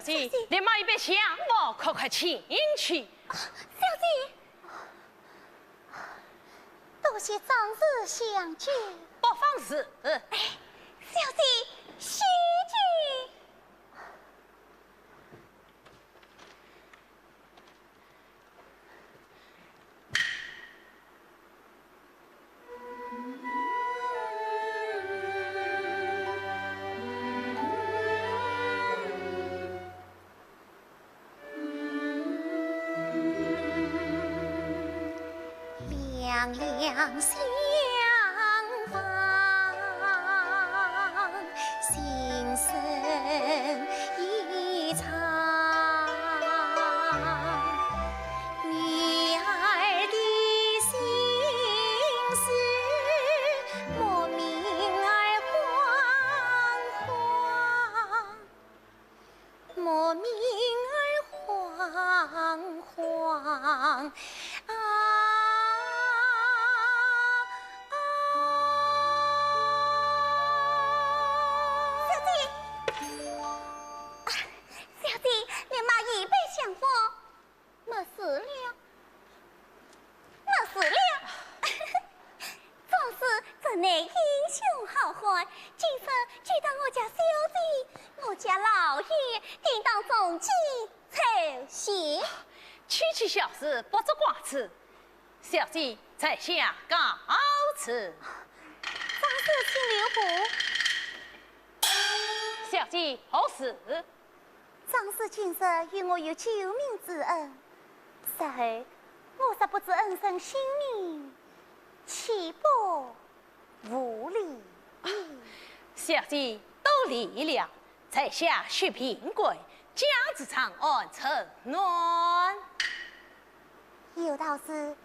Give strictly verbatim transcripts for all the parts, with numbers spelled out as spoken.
姐，你买一杯香火，快快请去。小姐，多谢张氏相救。不妨事。哎，小姐，谢谢。 两两相望，心生一怅。女儿的心事，莫名儿惶惶。 莫名儿惶惶啊，啊！小姐，啊，小姐，你买一杯香火。 没事了，没事了。张氏真乃英雄好汉，今日救得我家小姐，我家老爷定当重金酬谢。区区小事，不足挂齿。小姐在下告辞。张氏请留步。小姐何事？ 张氏今日与我有救命之恩，日后我若不知恩人姓名，岂不无礼？小姐多礼了，在下薛平贵，家住长安城南。 有道是，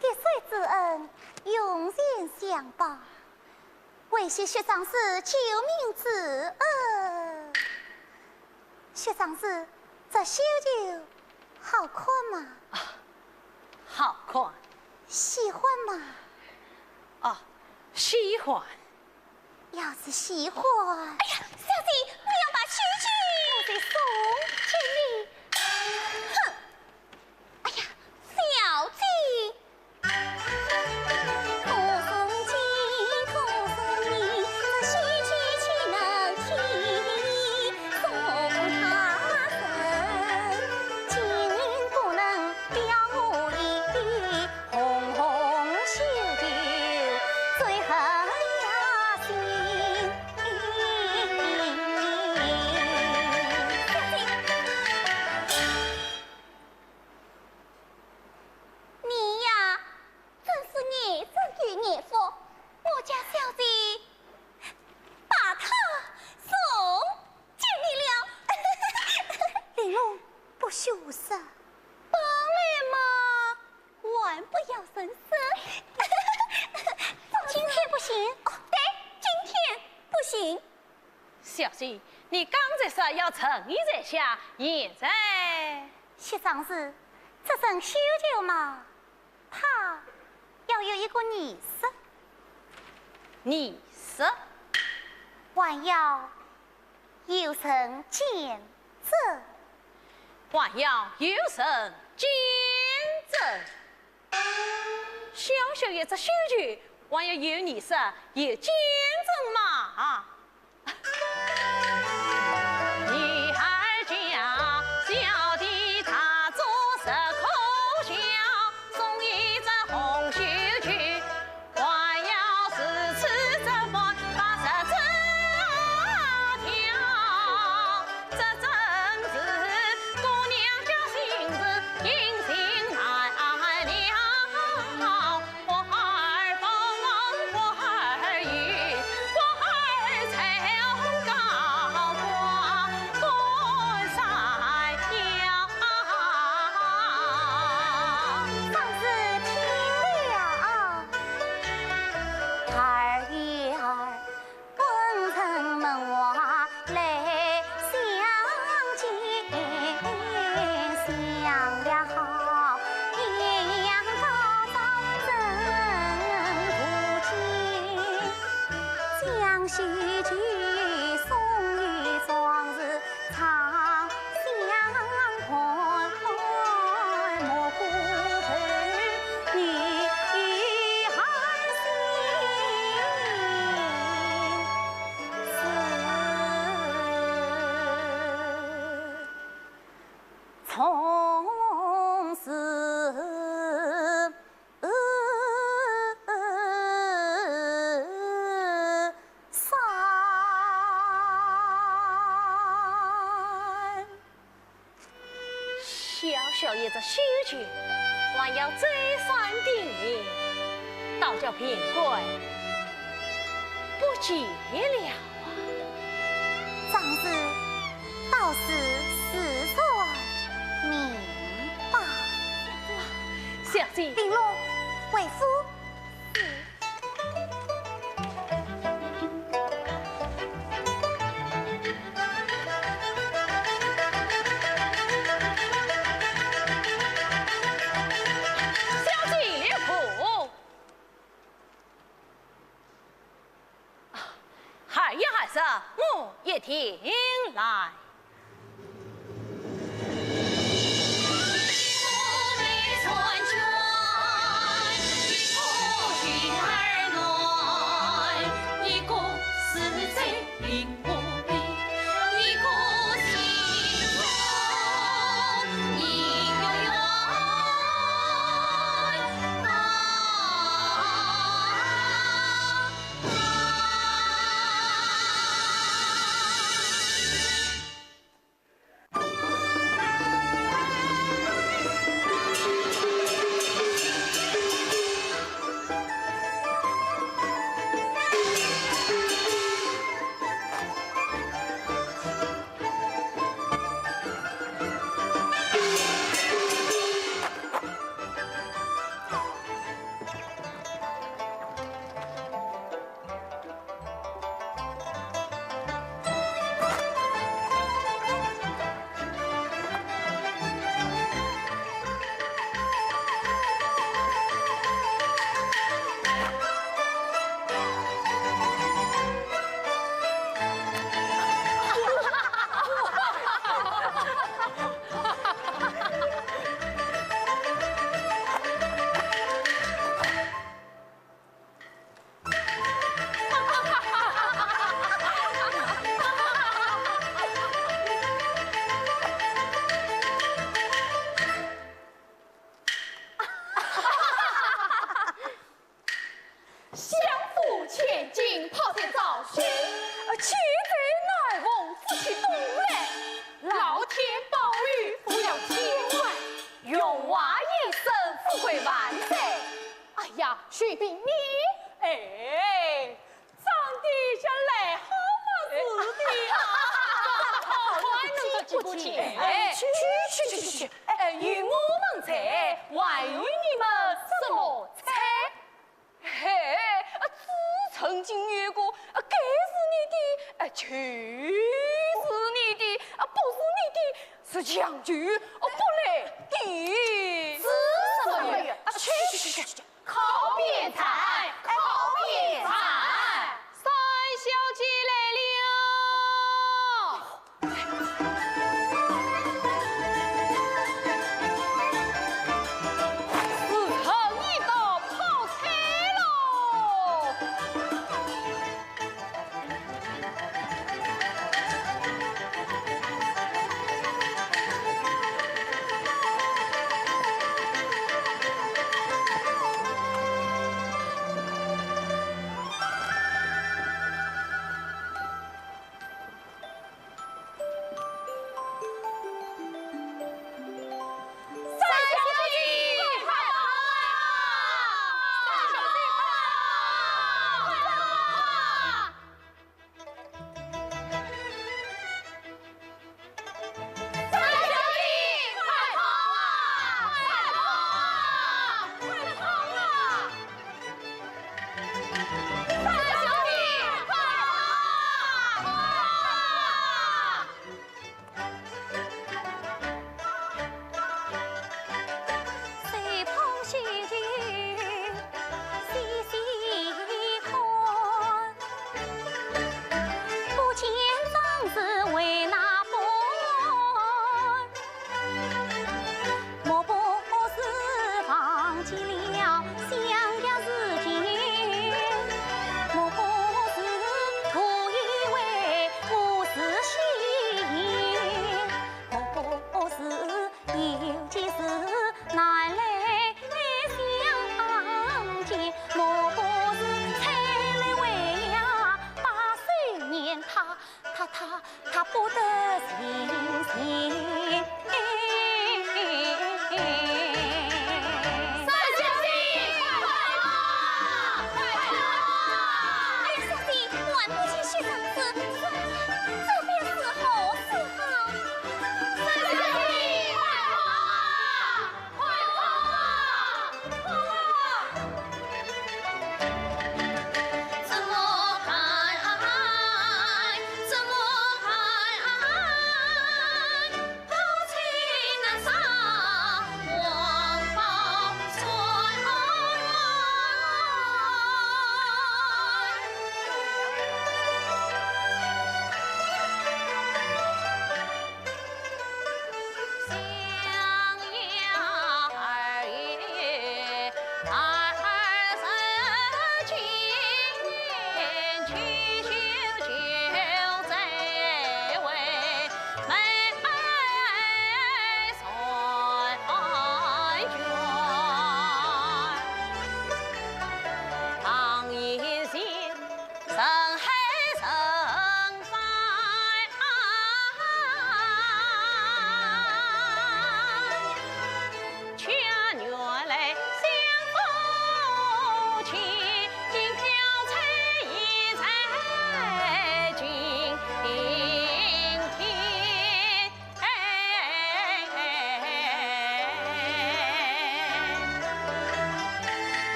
滴水之恩，涌泉相报。为谢薛张氏救命之恩。薛张氏，这绣球好看吗？啊，好看。喜欢吗？啊，喜欢。 要是喜欢，哎呀，小姐，你要把绣球，我再送给你。哼！哎呀，小姐！可送给，可送你，这绣球岂能替你送他人？今日不能了我的 红红袖柳最合雅兴。你呀，真是眼中有眼福，我家小姐 把它送给你了。玲珑，不许胡说。本来嘛，还不要人说。今天不行。哦，对，今天不行。小姐，你刚才说要赠与在下，现在？薛张氏，这身绣球嘛， 它要有一个仪式。仪式？还要有人见证。还要有人见证。小小一只绣球，还要有仪式、有见证嘛？啊！ 女儿家，小弟她做十颗孝，送一只红绣球，还要如此这般把十指条。这真是姑娘家心事，隐形难料。花儿红，花儿红，花儿红。少一只绣球，还要再算定银，倒叫平官不见了啊！张氏，倒是事出明白。小姐，林珑，回府。 小姐留步。啊，孩儿还早，我一定来。相府千金，抛开朝夕，呃，千载难逢，紫气东来。老天保佑，不要千万，荣华一生，富贵万载。哎呀，雪萍你，哎，长得像癞蛤蟆似的啊！好看，你这几个钱。哎，去去去去去，哎，有我们在，还有你们什么菜？ 嘿，啊，只曾经有过，啊，该是你的，啊，就是你的，啊，不是你的，是强求，啊，不来的。是什么呀？啊，去去去去去，靠边站，靠边站。三小姐来了。 是盛一道泡菜喽。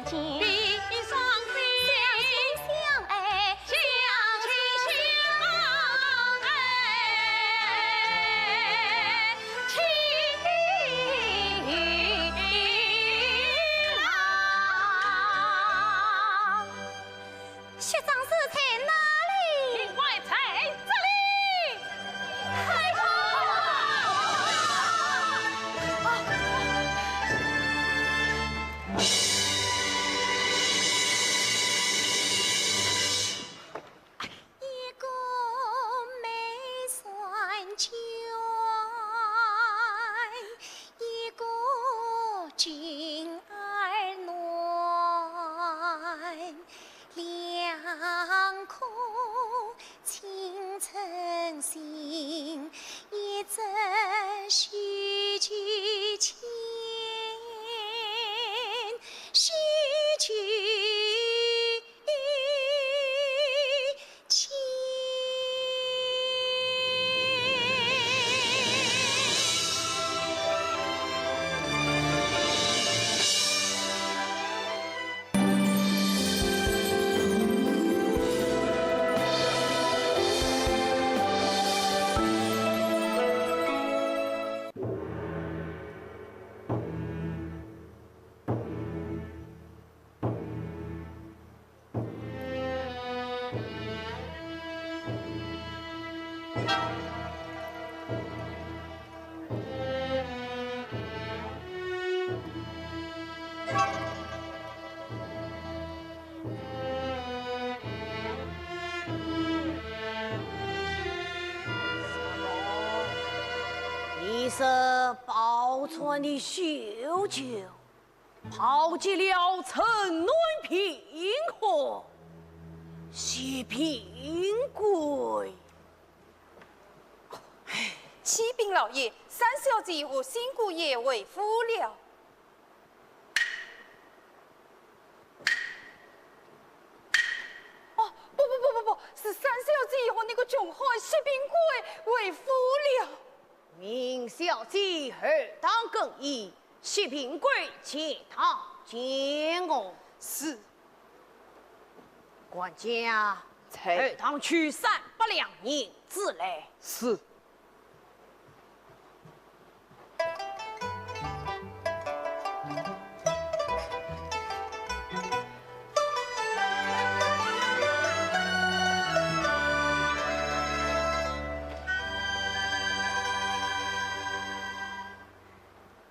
血账簿在哪里？应该在这里。哎呀！一个梅山泉，一个君儿暖。 两颗青春心，一只须弥芩，须弥芩。 你是宝钏的绣球， 炮击了城南平和，薛平贵。启禀老爷，三小姐和新姑爷回府了。哦，不不不不不，是三小姐和那个穷汉薛平贵回府了。 命小姐后堂更衣，薛平贵前堂见我。是。管家，在。后堂取三百两银子来。是。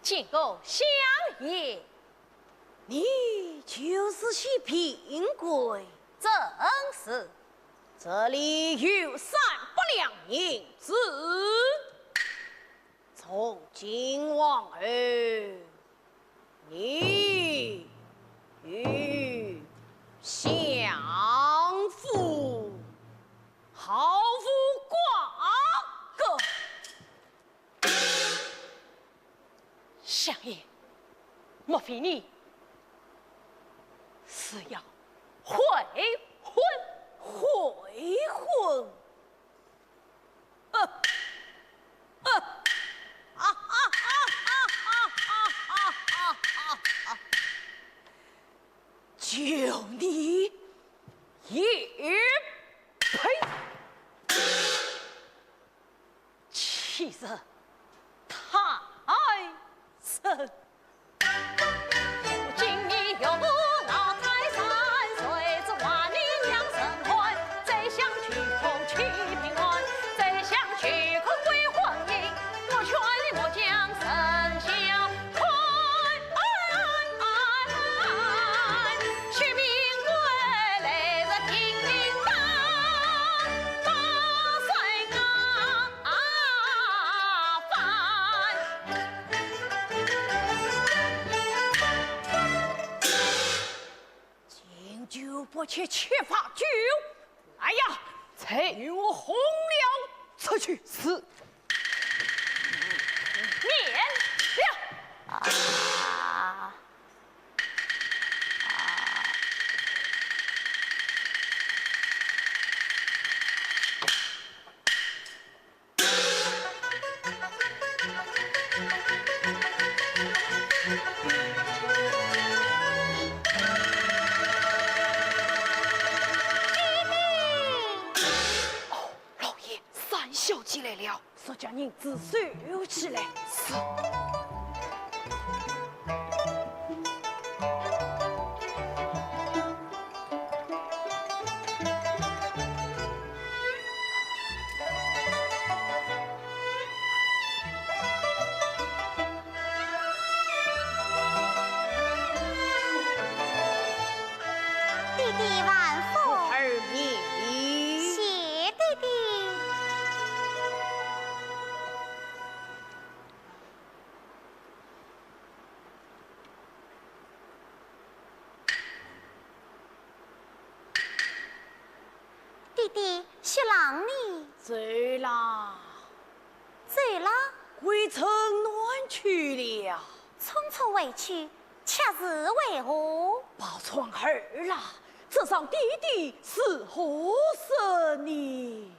见过相爷。你就是薛平贵？正是。这里有三百两银子。 从今往后，你与相府毫无瓜葛。相爷，莫非你是要悔婚？悔婚？ 就你也配？岂是他人？ 敬酒不吃吃罚酒。来呀，在。与我红楼出去。是。免了。啊。啊。银子收起来。是。弟弟万福。儿命。谢弟弟。 弟弟，雪狼呢？走啦。走啦？回城南去了。匆匆回去，却是为何？宝钏儿啊，这桩爹爹如何说呢？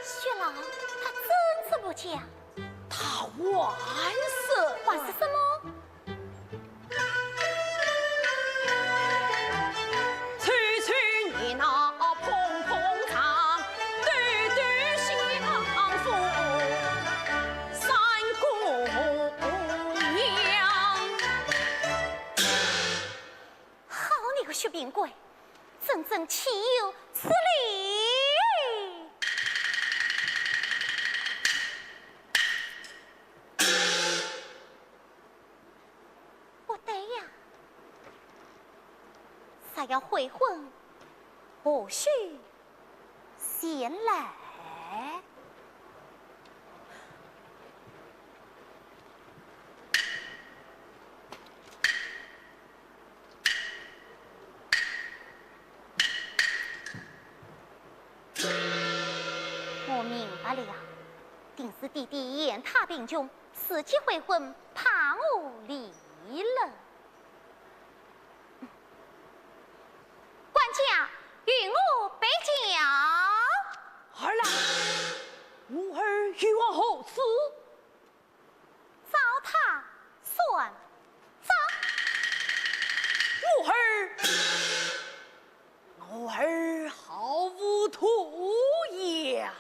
雪狼，他真是不假。他还说。还说什么？ 好你个薛平贵，真正岂有此理！ 不对呀，若要悔婚，何须前来？我明白了，定是弟弟嫌他贫穷， 自己悔婚，怕我离了。管家，与我备轿。儿啊，我儿欲往何处？找他算账。我儿，我儿好糊涂呀！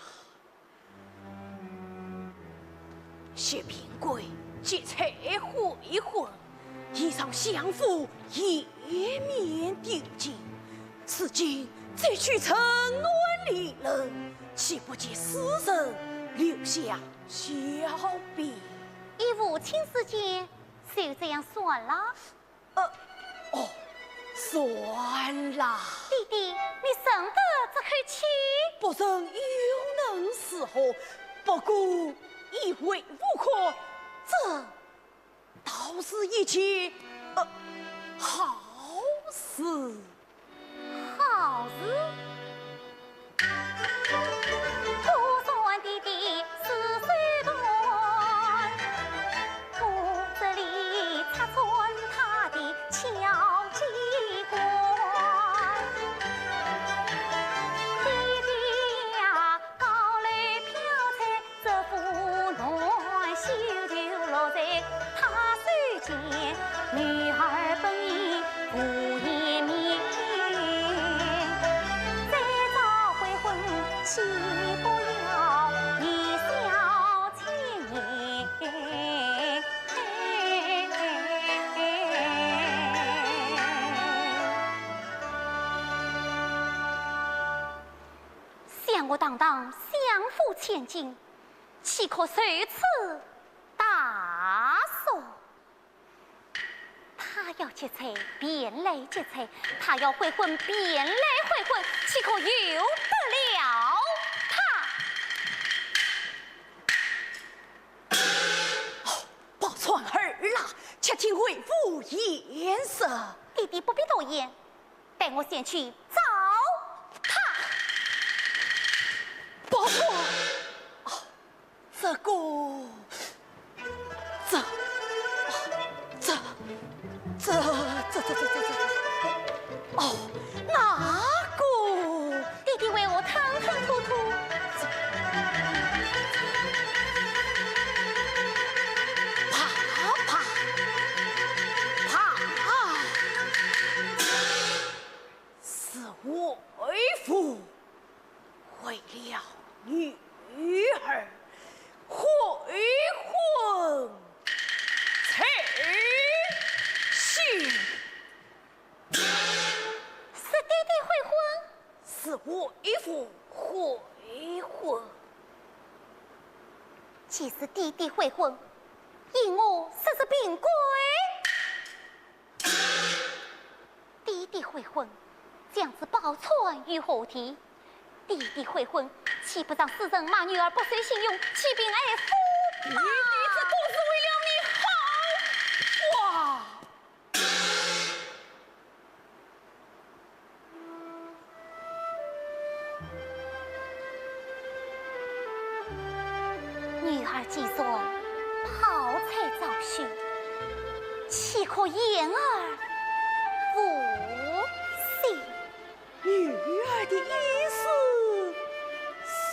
薛平贵这才悔婚，已让相府颜面丢尽，如今再去城南离人，岂不给世人留下笑柄？依父亲之见，就这样算了。 呃，哦，算啦。弟弟，你生得这口气？不生又能如何？不过依为父看，这倒是一件，呃，好事。好事？ 想我堂堂相府千金，岂可如此 大叔，他要劫财，便来劫财；他要悔婚，便来悔婚，岂可由得了他？哦，宝钏儿啊，且听为父言说。弟弟不必多言， 待我先去找他。包裹。哦，这个，这，哦，这，这，这，这，这，这，哦，那个。 爹爹为何吞吞吐吐？啪啪啪！是为父为了女儿悔婚成亲。 是爹爹悔婚？是为父悔婚。既是爹爹悔婚，因何说是嫔跪？爹爹悔婚，将之保存于何地？爹爹悔婚，岂不让世人骂女儿不守信用，欺嫔爱夫吗？爹爹，这都是为了你好啊！ 女儿既然泡在昭雪，岂可掩耳无信？女儿的意思是？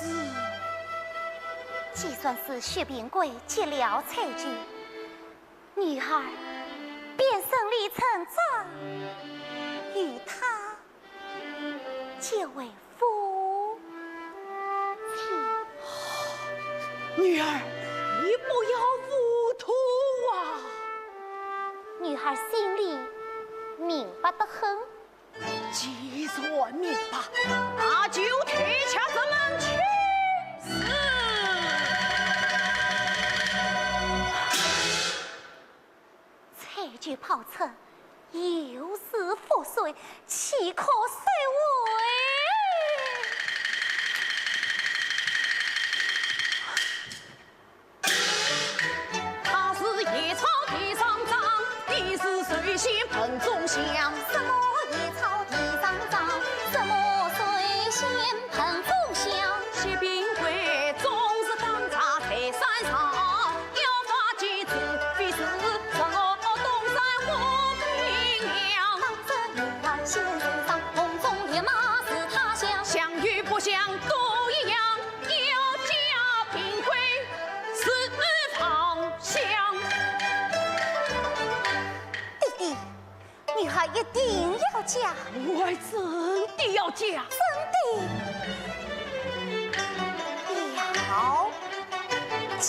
既然是薛平贵结了彩菊， 女儿便顺理成章，与他结为夫妻。女儿，你不要糊涂啊！女儿心里明白得很。 既然明白，那就退下这门亲事。彩菊泡出，又是覆水，岂可收回？ 他是夜草地上长，你是水仙盆中香。什么夜草地上长？什么水仙盆中香？薛平贵终日打柴在山上，要发髻子，非是什么东山和平梁。当着女儿仙人掌，梦中也马是他乡。想与不想都一样， 要嫁平贵是方向。爹爹，女儿一定要嫁。我儿真的要嫁。真的。要嫁。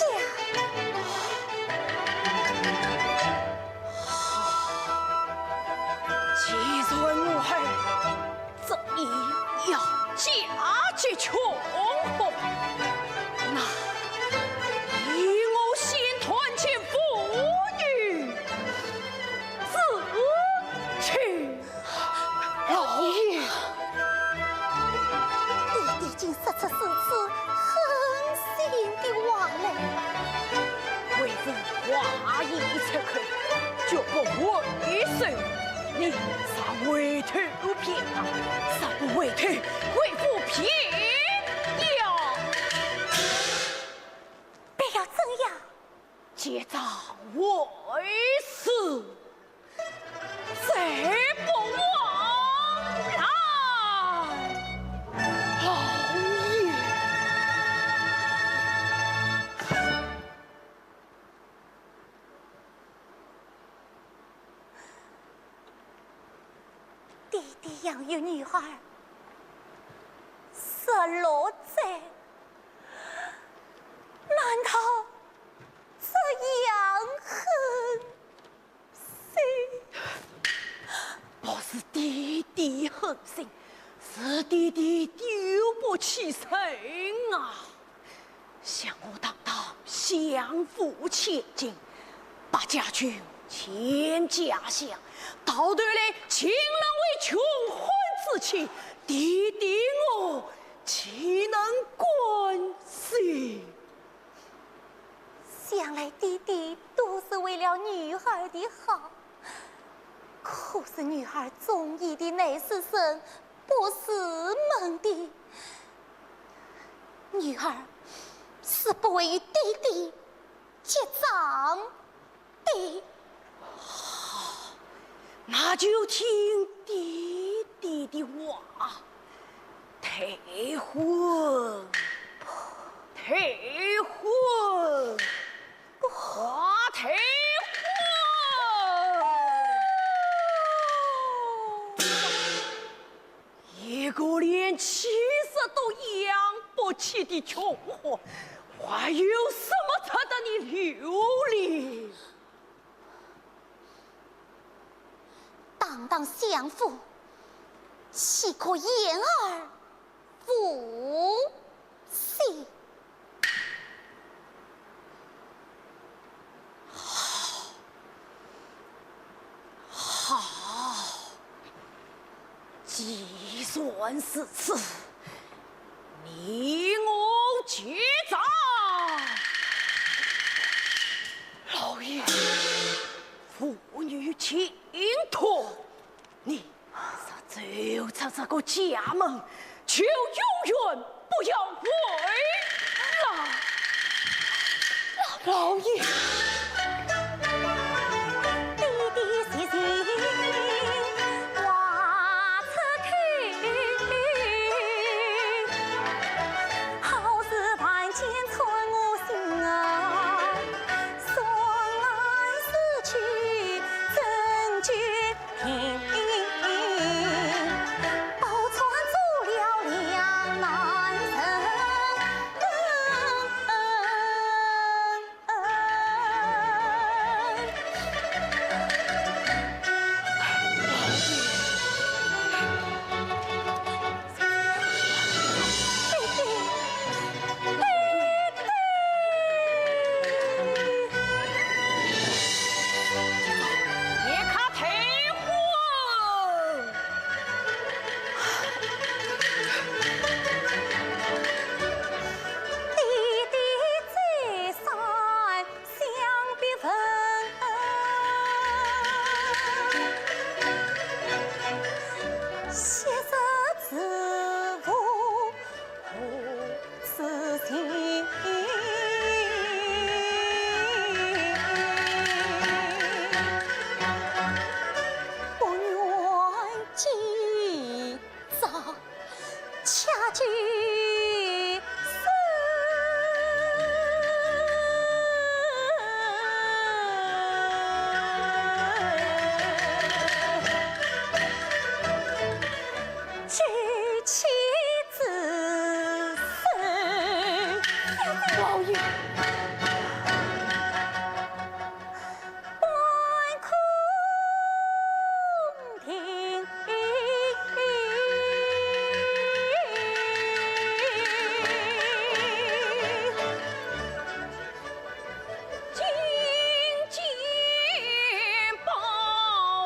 好，既然我儿 执意要嫁给穷苦，那依我先团结妇女之情。老爷，爹爹竟说出如此狠心的话来。为父话已出口，决不回首。你若回头 不便啊，若不回头，为父便要。便要怎样？结账为誓，誓不往来。老爷。 爹爹养育女儿十六载，难道这样狠心？不是爹爹狠心，是爹爹丢不起人啊！ 想我堂堂相府千金，把家穷欠家强，到头来竟沦为穷困之妻，爹爹我岂能甘心？想来爹爹都是为了女儿的好，可是女儿中意的乃是人，不是门第。女儿是不会与爹爹结账的。好，那就听爹爹的话。退婚，退婚，快退婚！ 一个连妻室都养不起的穷货，还有什么值得你留恋？堂堂相府，岂可掩耳 不是。好，好，既然如此，你我结账。老爷，父女情同，你 若走出这个家门，就永远不要回来。老爷，爹爹息息话出口，好似万箭穿我心啊，送来死去真 爹爹再三相逼问，昔日之物 何此心？不愿见着，且住手。 举起之手，老爷，半空停。金钱宝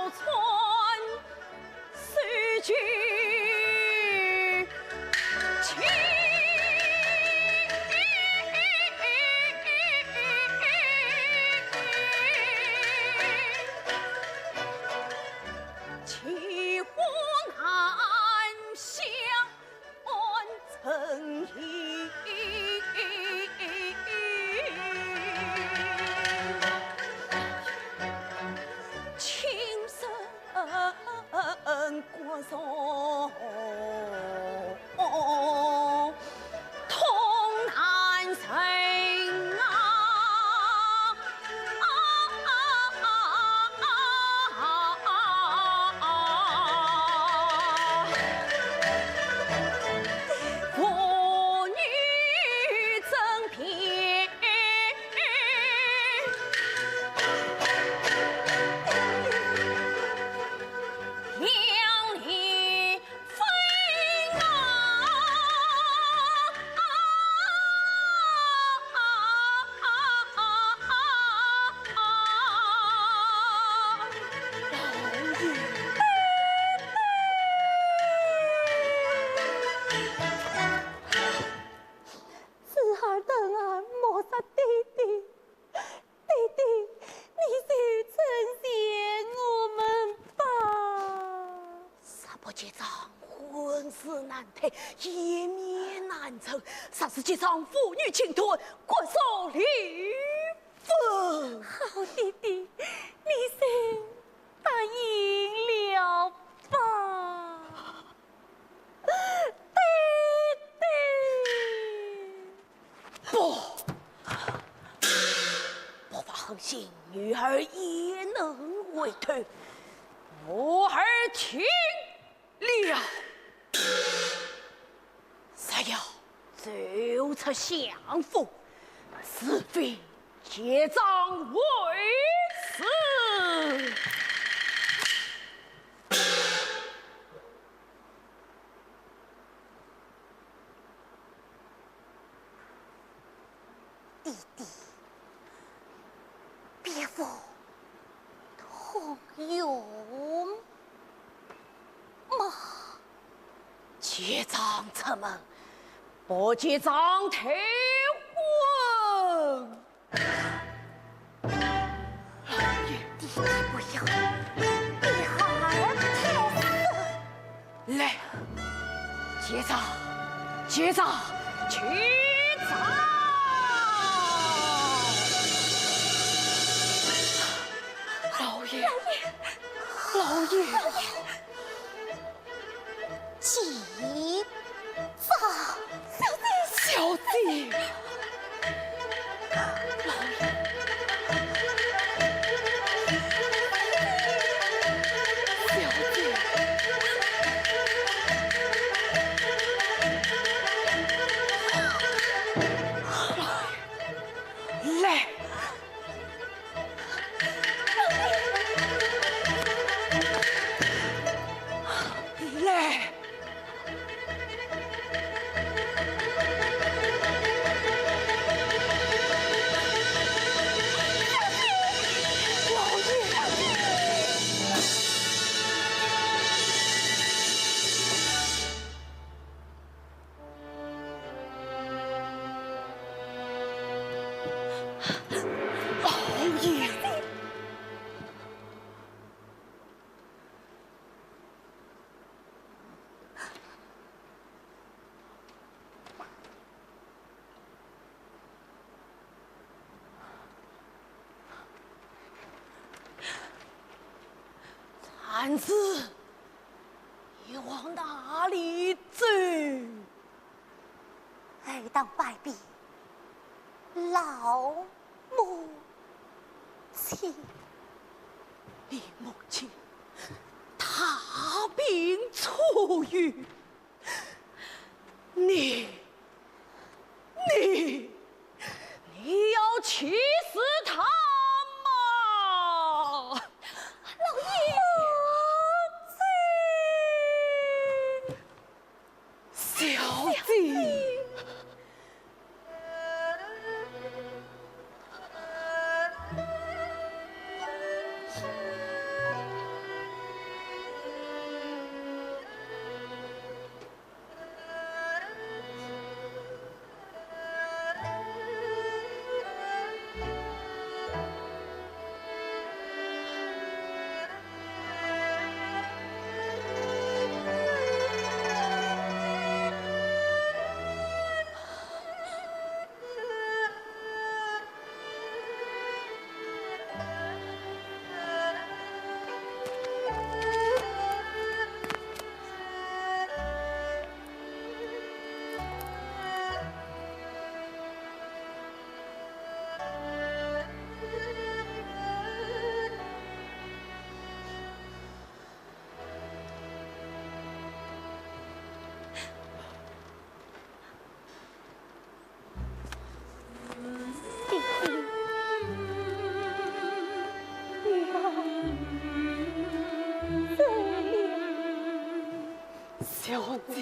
钏 子儿等啊，莫杀爹爹。 爹爹，你就成全我们吧。若不结账，婚事难退，颜面难恩仇，若是结上父女情断，国寿灵分。好爹爹，你就答应了吧。爹爹。不，不法横行，女儿焉能回头？我儿听 了，若要走出相府，除非结账为止。爹爹，别府 通用吗？结账出门，不结账退婚。老爷，爹爹不要，你还太死。 来，结账，结账，结账！老爷，老爷，结账！小姐，小姐！ 来，来。 兰子，你往哪里走？儿当拜别老母亲。你母亲大病初愈， 你，你，你要气死她吗？老爷。小姐。小姐。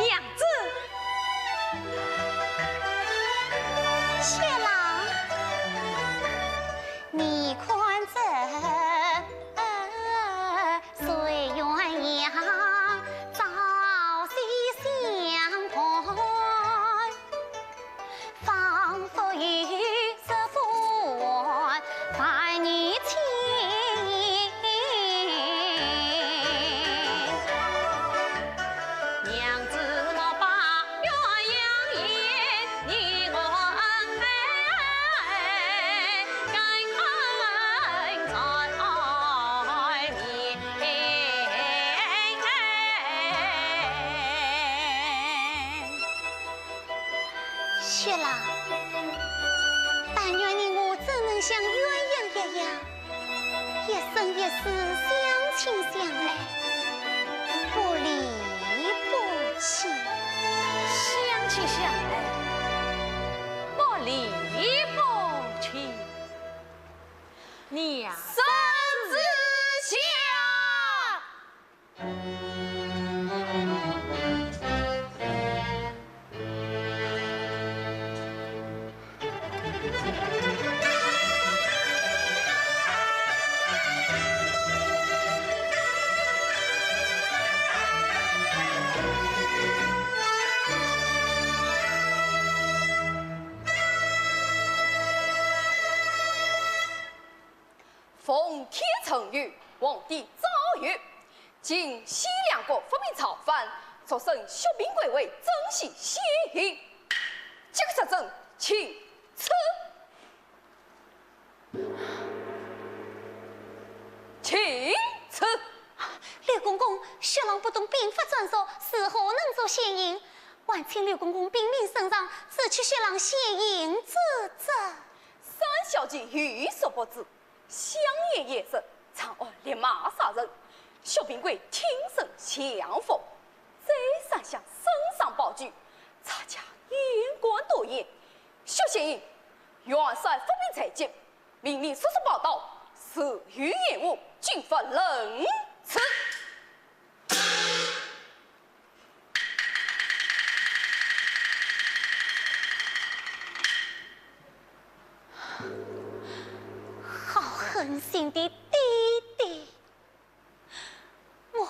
娘子。雪雁，你看这，水鸳鸯朝夕相伴， 仿佛有十分万年前。娘子我把鸳鸯演，你我恩爱更在面。 雪雁，但愿你我真能像鸳鸯一样，一生一世相亲相爱，不离不弃。相亲相爱，不离不弃。娘。圣旨下。 奉天承运，皇帝诏曰：今西凉各发兵造反，速升薛平贵为征西县尹。这个奏折，请赐。请赐。六公公。雪狼不懂兵法战术，如何能做先行？还请柳公公禀明圣上，除去雪狼先行之责。三小姐有所不知，香烟一射，长安立马杀人，薛平贵挺身降服，再闪下身上宝剑，差家掩冠夺眼，薛先行，元帅府兵在即，命令速速报到，如有延误，军法论处。 好狠心的爹爹，我，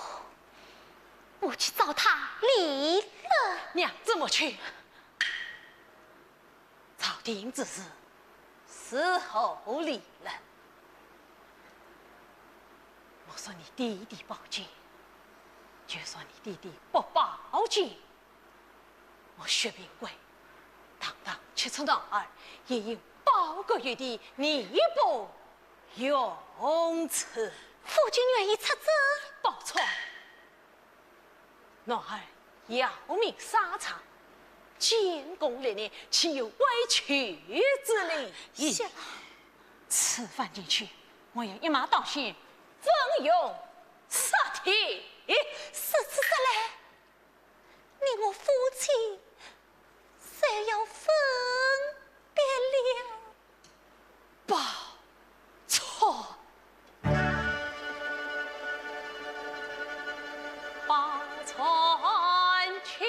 我去找他理论。娘子莫去。朝廷之事，事后理论。我说你爹爹宝剑，就说你爹爹不宝剑。 我薛平贵，堂堂七尺男儿，也有宝剑一提，你不用此。夫君愿意出征？宝钏，男儿要命沙场，建功立业，岂有歪曲之理？谢了。此番进去，我要一马当先，奋勇杀敌。如此说来， 你我夫妻就要分别了。宝钏，宝钏卿。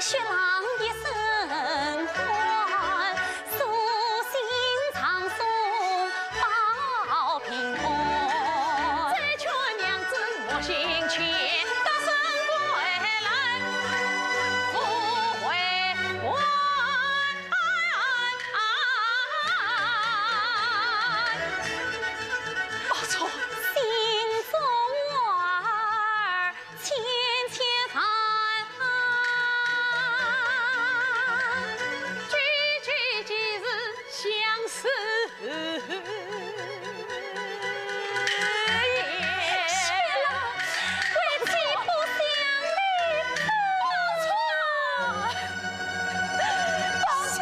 雪狼一身官，书信唱送报平安。再劝娘子莫心切，得胜归来不回还。报错。心中儿 千千烦，句句皆是相思言。雪狼，为妻不想你，不错，不错。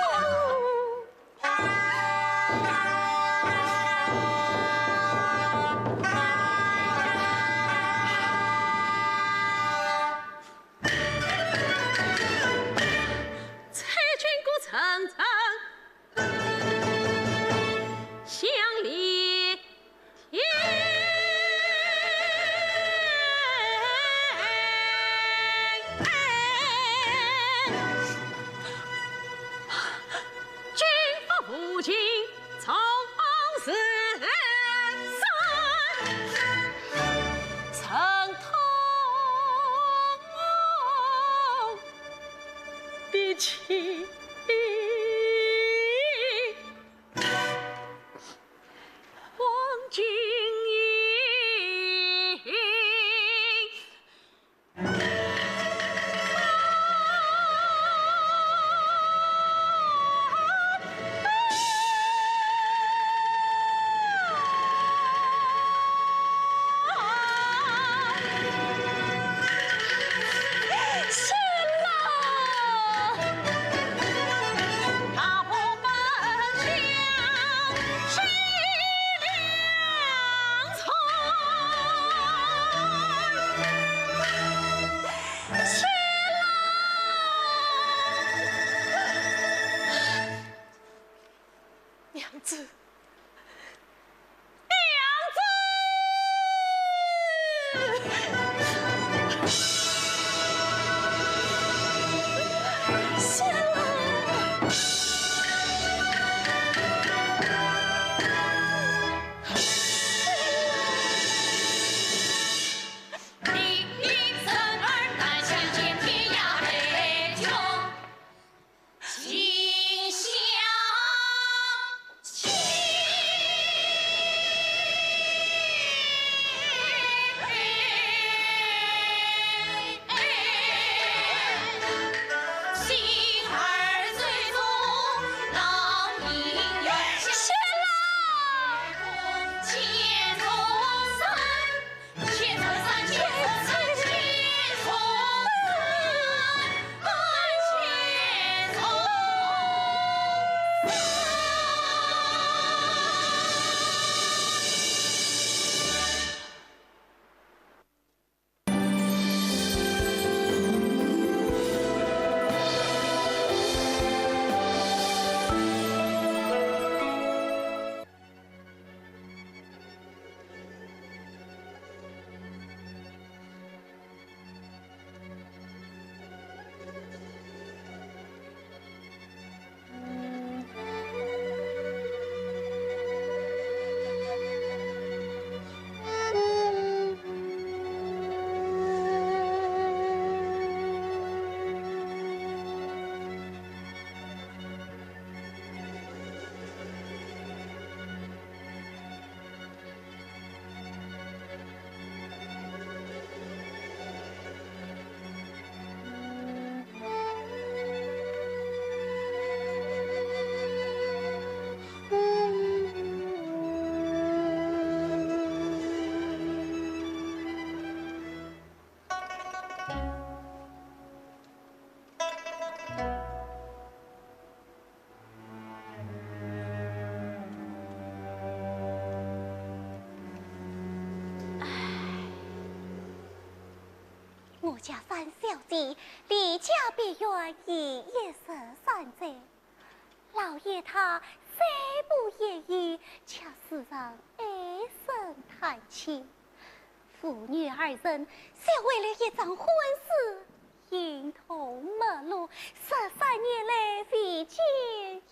娘子，娘子！我家三小姐离家别院已一十三载，老爷他虽不言语，却时常唉声叹气。父女二人，只为了一桩婚事，形同陌路，十三年来未见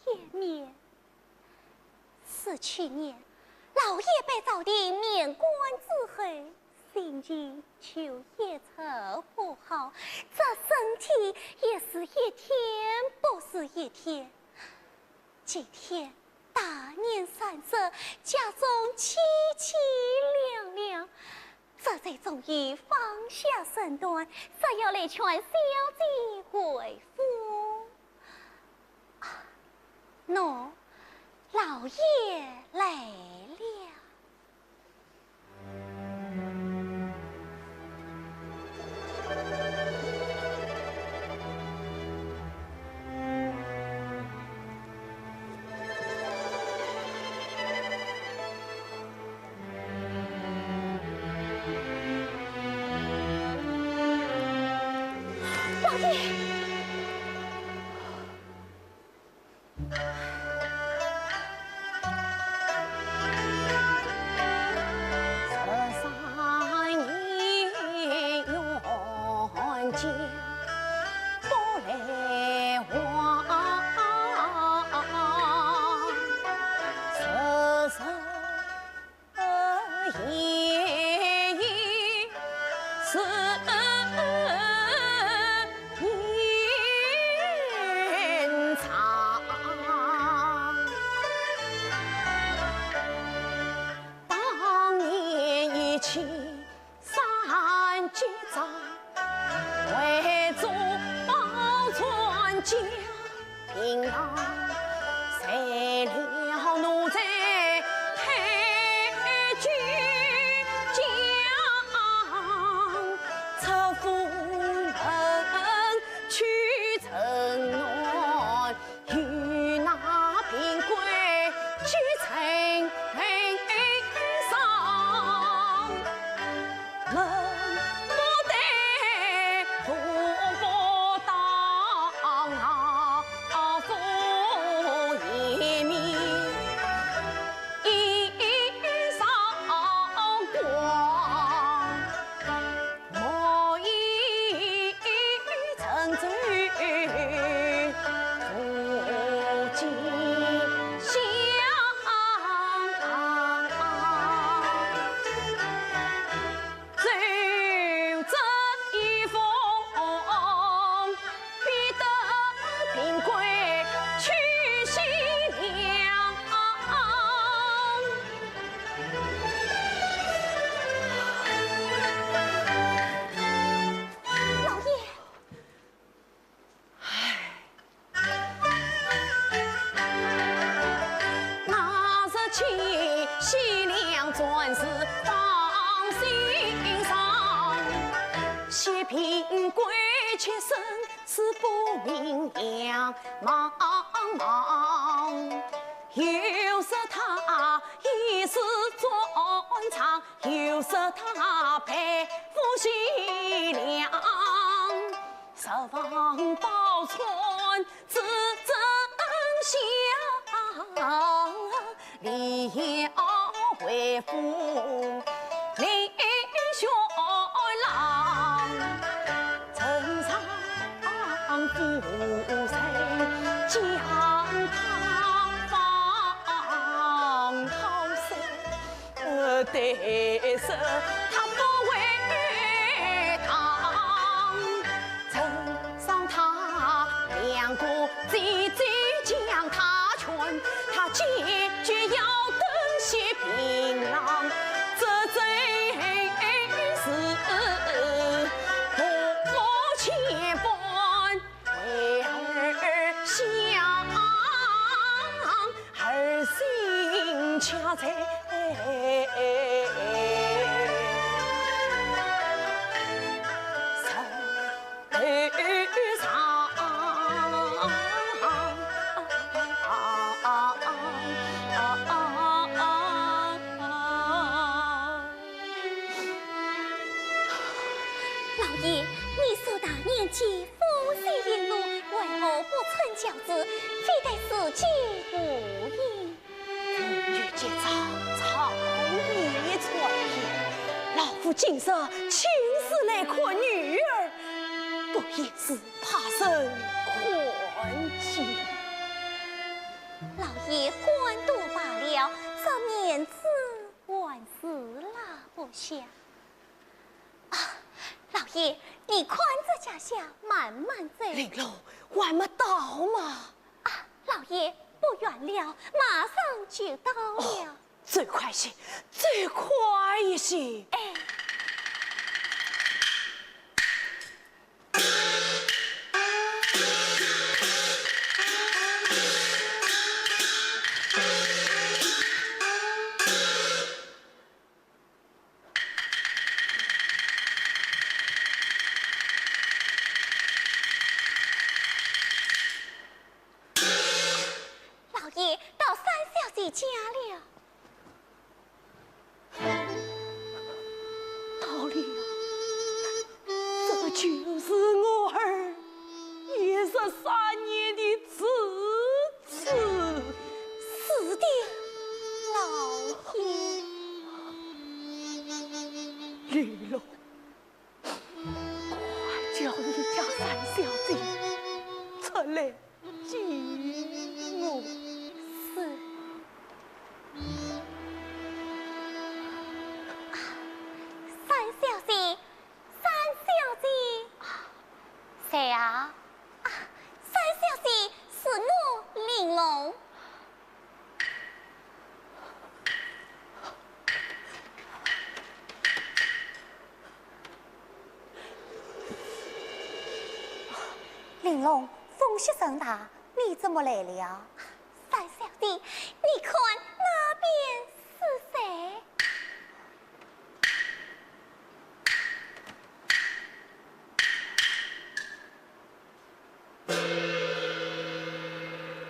一面。十七年，老爷被朝廷免官之后，心情就一直不好，这身体也是一天不如一天。今天大年三十，家中凄凄凉凉，这才终于放下身段，只要来劝小姐回府。啊，喏，老爷来了。 老爷！老爷。老爷，你这大年纪，风雪一路，为何不乘轿子，非但自己无恙？ 臣愚急躁，草草穿行。老夫今日亲自来看女儿。不也是怕人看见？老爷官都罢了，这面子还是拉不下。啊，老爷，你看这家下慢慢走。玲珑，还没到吗？啊，老爷，不远了，马上就到了。哦，走快些，走快一些。哎。 老爷，到三小姐家了。到了，这就是我儿一十三年的子嗣。是的，老爷。玲珑，快叫你家三小姐出来 见我。是。啊，三小姐，三小姐。谁啊？啊，三小姐，是我，玲珑。 玲珑，风雪甚大，你怎么来了？三小姐，你看那边是谁？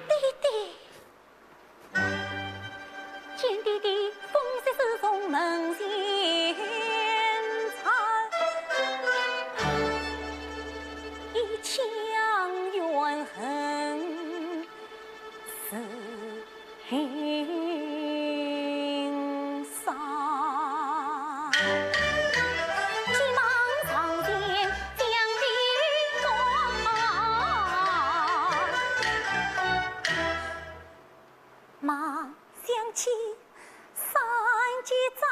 爹爹。 见爹爹，风雪自从门前走，一腔怨恨似云上。急忙上前将爹拖开。 忙想起三姐丈，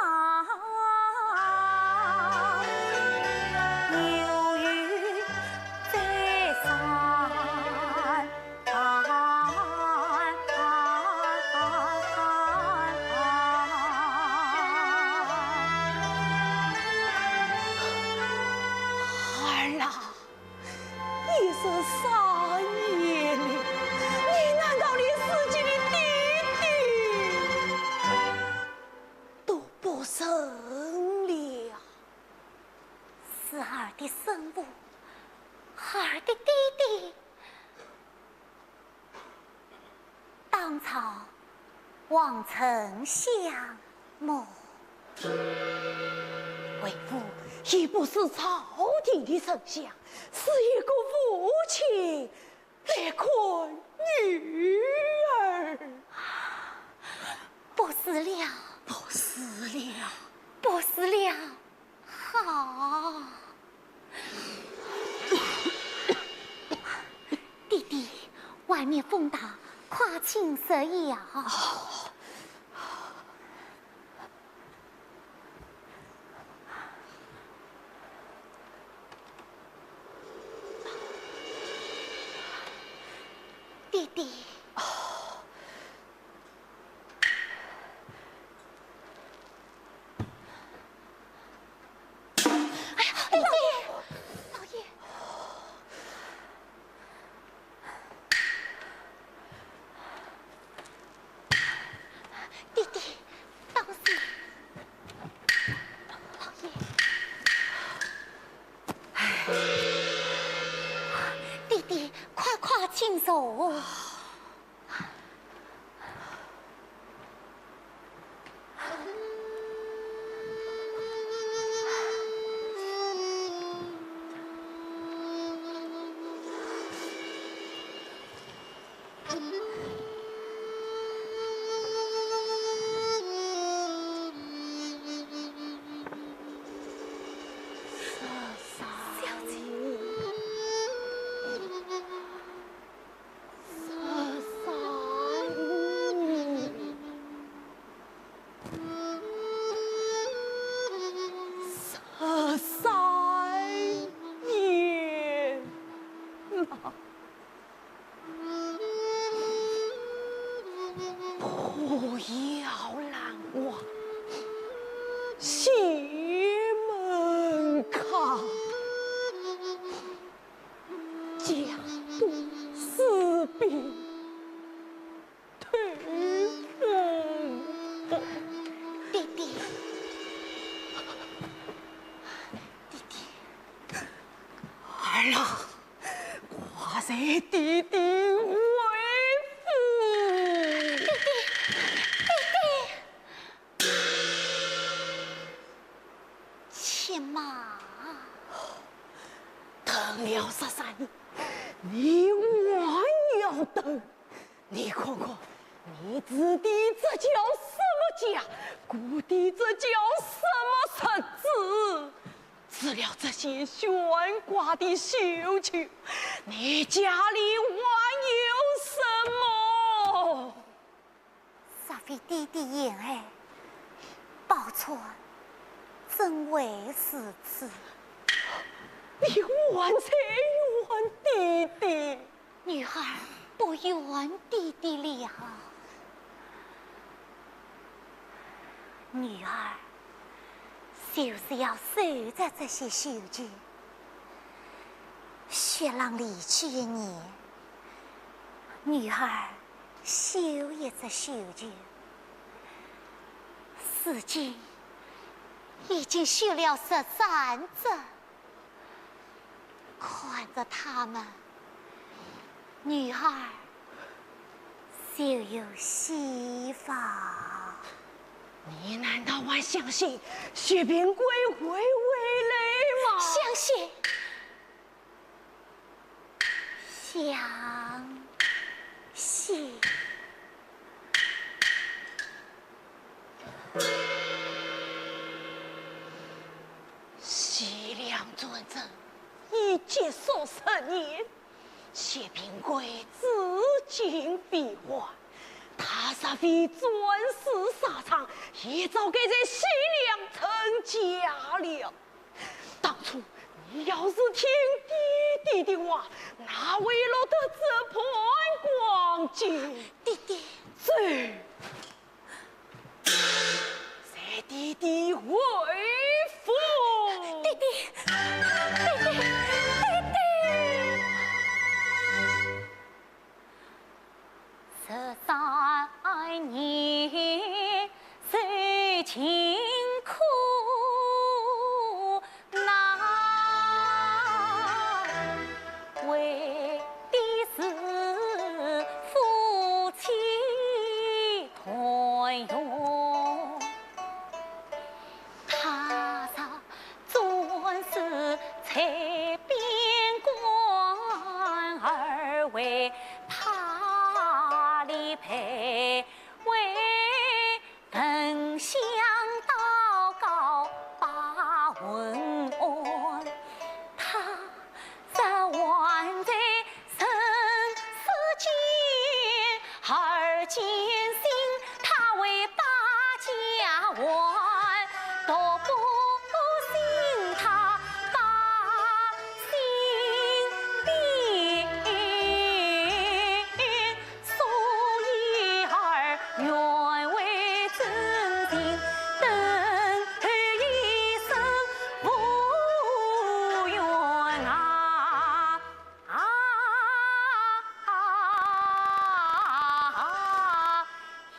犹有再三。儿啊！ 一十三年了，你难道连自己的爹爹都不认了？是儿的生父，儿的爹爹， 当朝望丞相么？为父已不是朝廷的丞相，是一个父亲来看女儿。不是了，不是了，不是了。 好。弟弟，外面风大，快进室呀。弟弟。 哎呀，老爷，老爷。弟弟，当心。老爷。弟弟，快快请坐。 小姐。快随爹爹回府。爹爹，爹爹。且慢。等了十三年，你还要等？ 你看看，你指的这叫什么家？姑的这叫什么日子？除了这些悬挂的绣球，你家里还有什么？若非爹爹言爱，宝钏怎会如此？你还在怨爹爹？ 女儿不怨爹爹了。女儿就是要守着这些绣球，薛郎离去一年，女儿绣一只绣球，如今已经绣了十三只。 看着它们，女儿就有希望。你难道还相信薛平贵会回来吗？相信，相信。 徐良转镇已结束十年，薛平贵至今未还。他若非战死沙场，也早该在徐良成家了。当初你要是听爹爹的话，哪会落得这般光景？爹爹。走。 随爹爹回府。爹爹，爹爹，爹爹。十三年受尽苦难，为的是夫妻 团圆。他朝转世在边关，儿为他立碑，为 焚香祷告把问安，他日还在人世间，而今醒他为百家欢，独不醒他百姓病。 所以儿愿为真情，等候一生无怨啊！啊！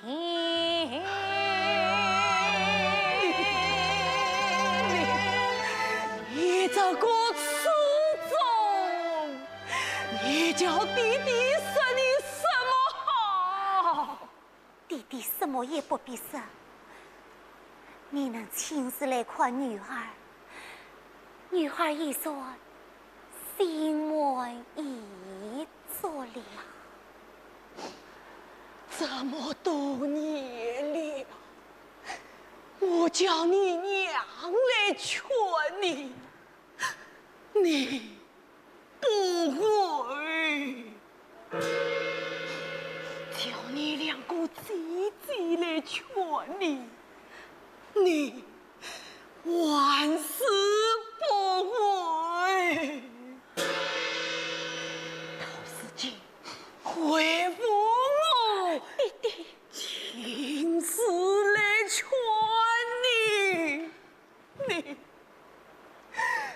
咦！你这个痴种！ 你叫爹爹说你什么好？爹爹什么也不必说，你能亲自来看女儿，女儿已然心满意足了。这么多年了，我叫你娘来劝你，你 不会。叫你两个姐姐来劝你，你还是不会。到如今，回复我，爹爹，亲自来劝你。 你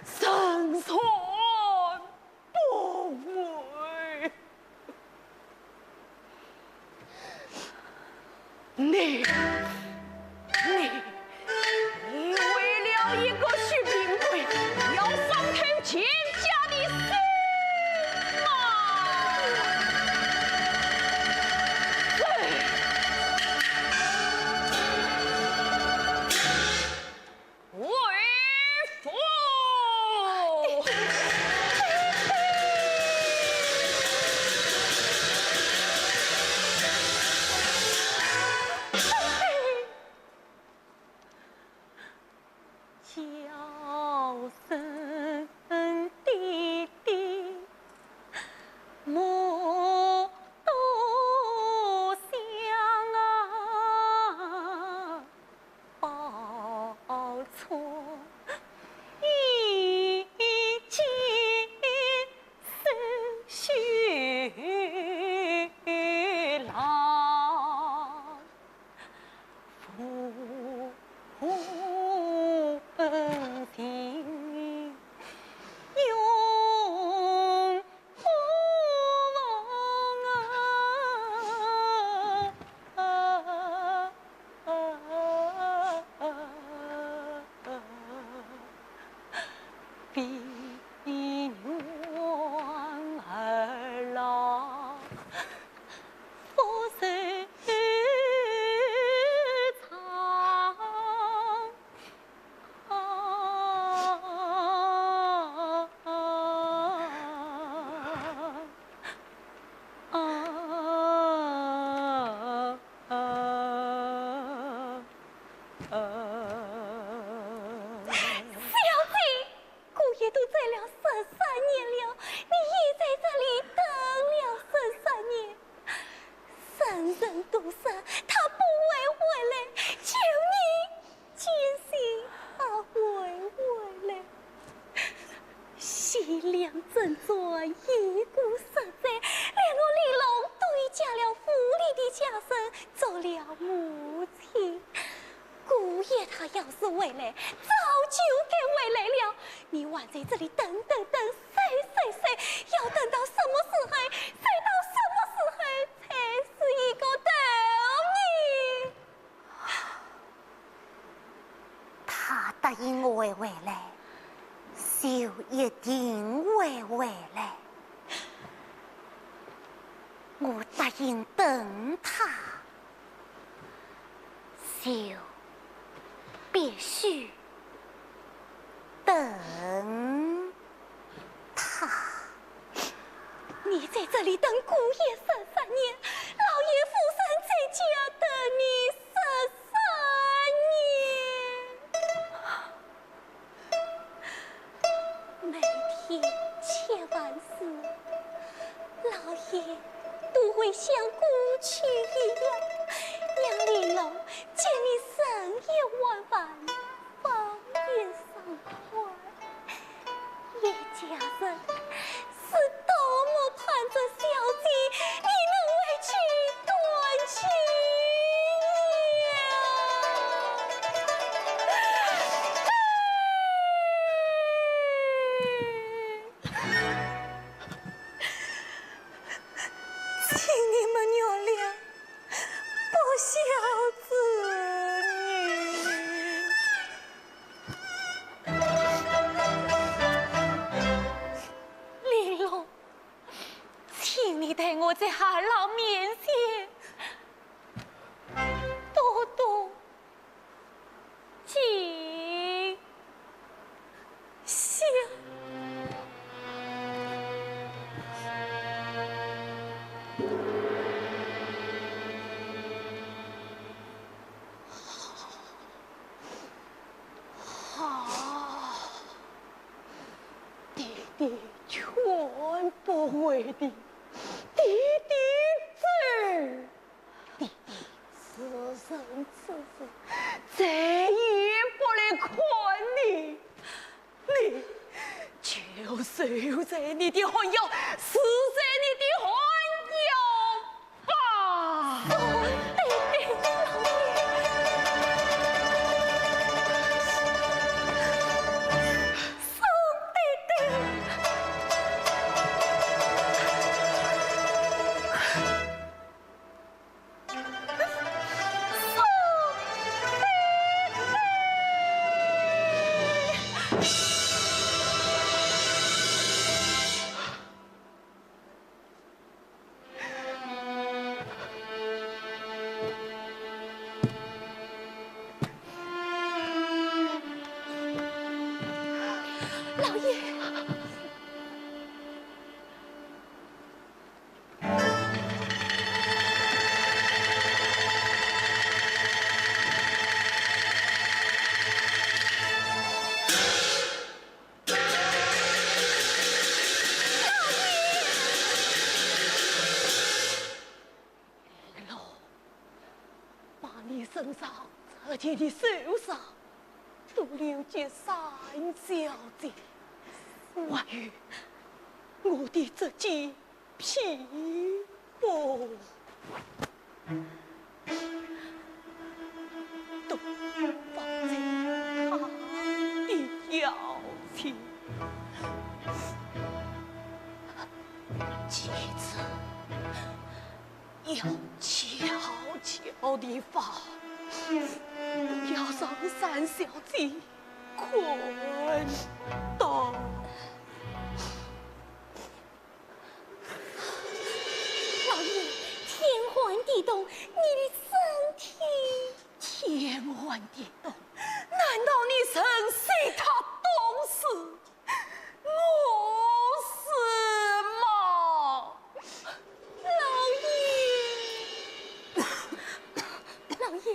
胜算不会。你，你，你为了一个薛平贵，要伤透全家的性两阵转，一个实在，连我玲珑都已嫁了府里的家人，做了母亲。姑爷他要是回来，早就该回来了。你还在这里等等等，谁谁谁，要等到什么时候？谁到什么时候才是一个头呢？ 他答应我会回来，就一定会回来。我答应等他，就必须等 他。你在这里等姑爷十三年，老爷夫人在家等你十三年。每天千万事，老爷都会像过去一样，让玲珑见你人也玩完。 方圆上块，一家人是多么盼着小姐你能回去团聚呀！ 请你们原谅不孝之女。玲珑，请你代我在二老面前多多 敬谢。好，爹爹劝不回的，爹爹走。 弟弟，此生此世，再也不来看你，你就受在你的寒窑，死在你的寒窑吧。爹爹，老爷，爹爹。 老爷。 把你身上这件的寿衫都留给三小姐，还有我的这件披风，都放在她的腰间。记住， 要悄悄地放，不要让三小姐看到。老爷，天寒地冻，你的身体……天寒地冻，难道你曾随她冻死？ 我是吗？老爷，老爷。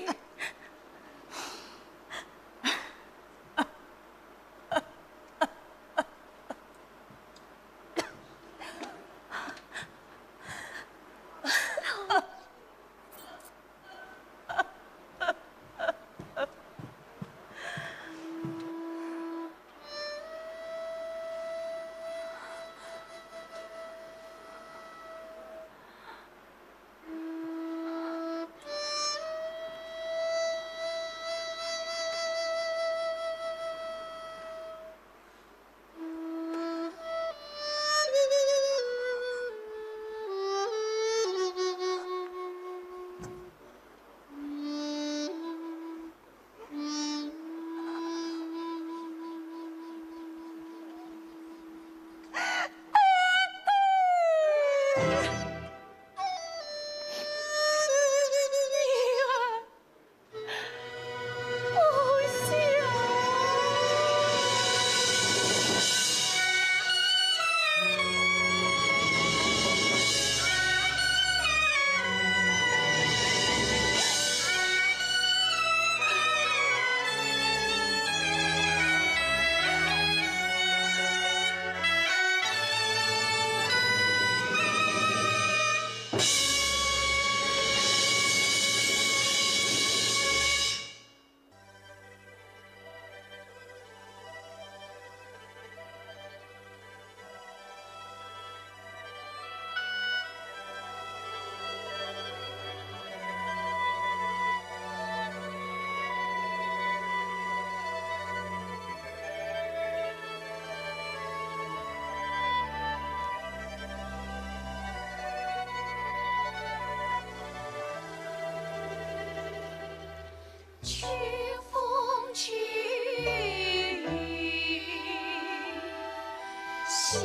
三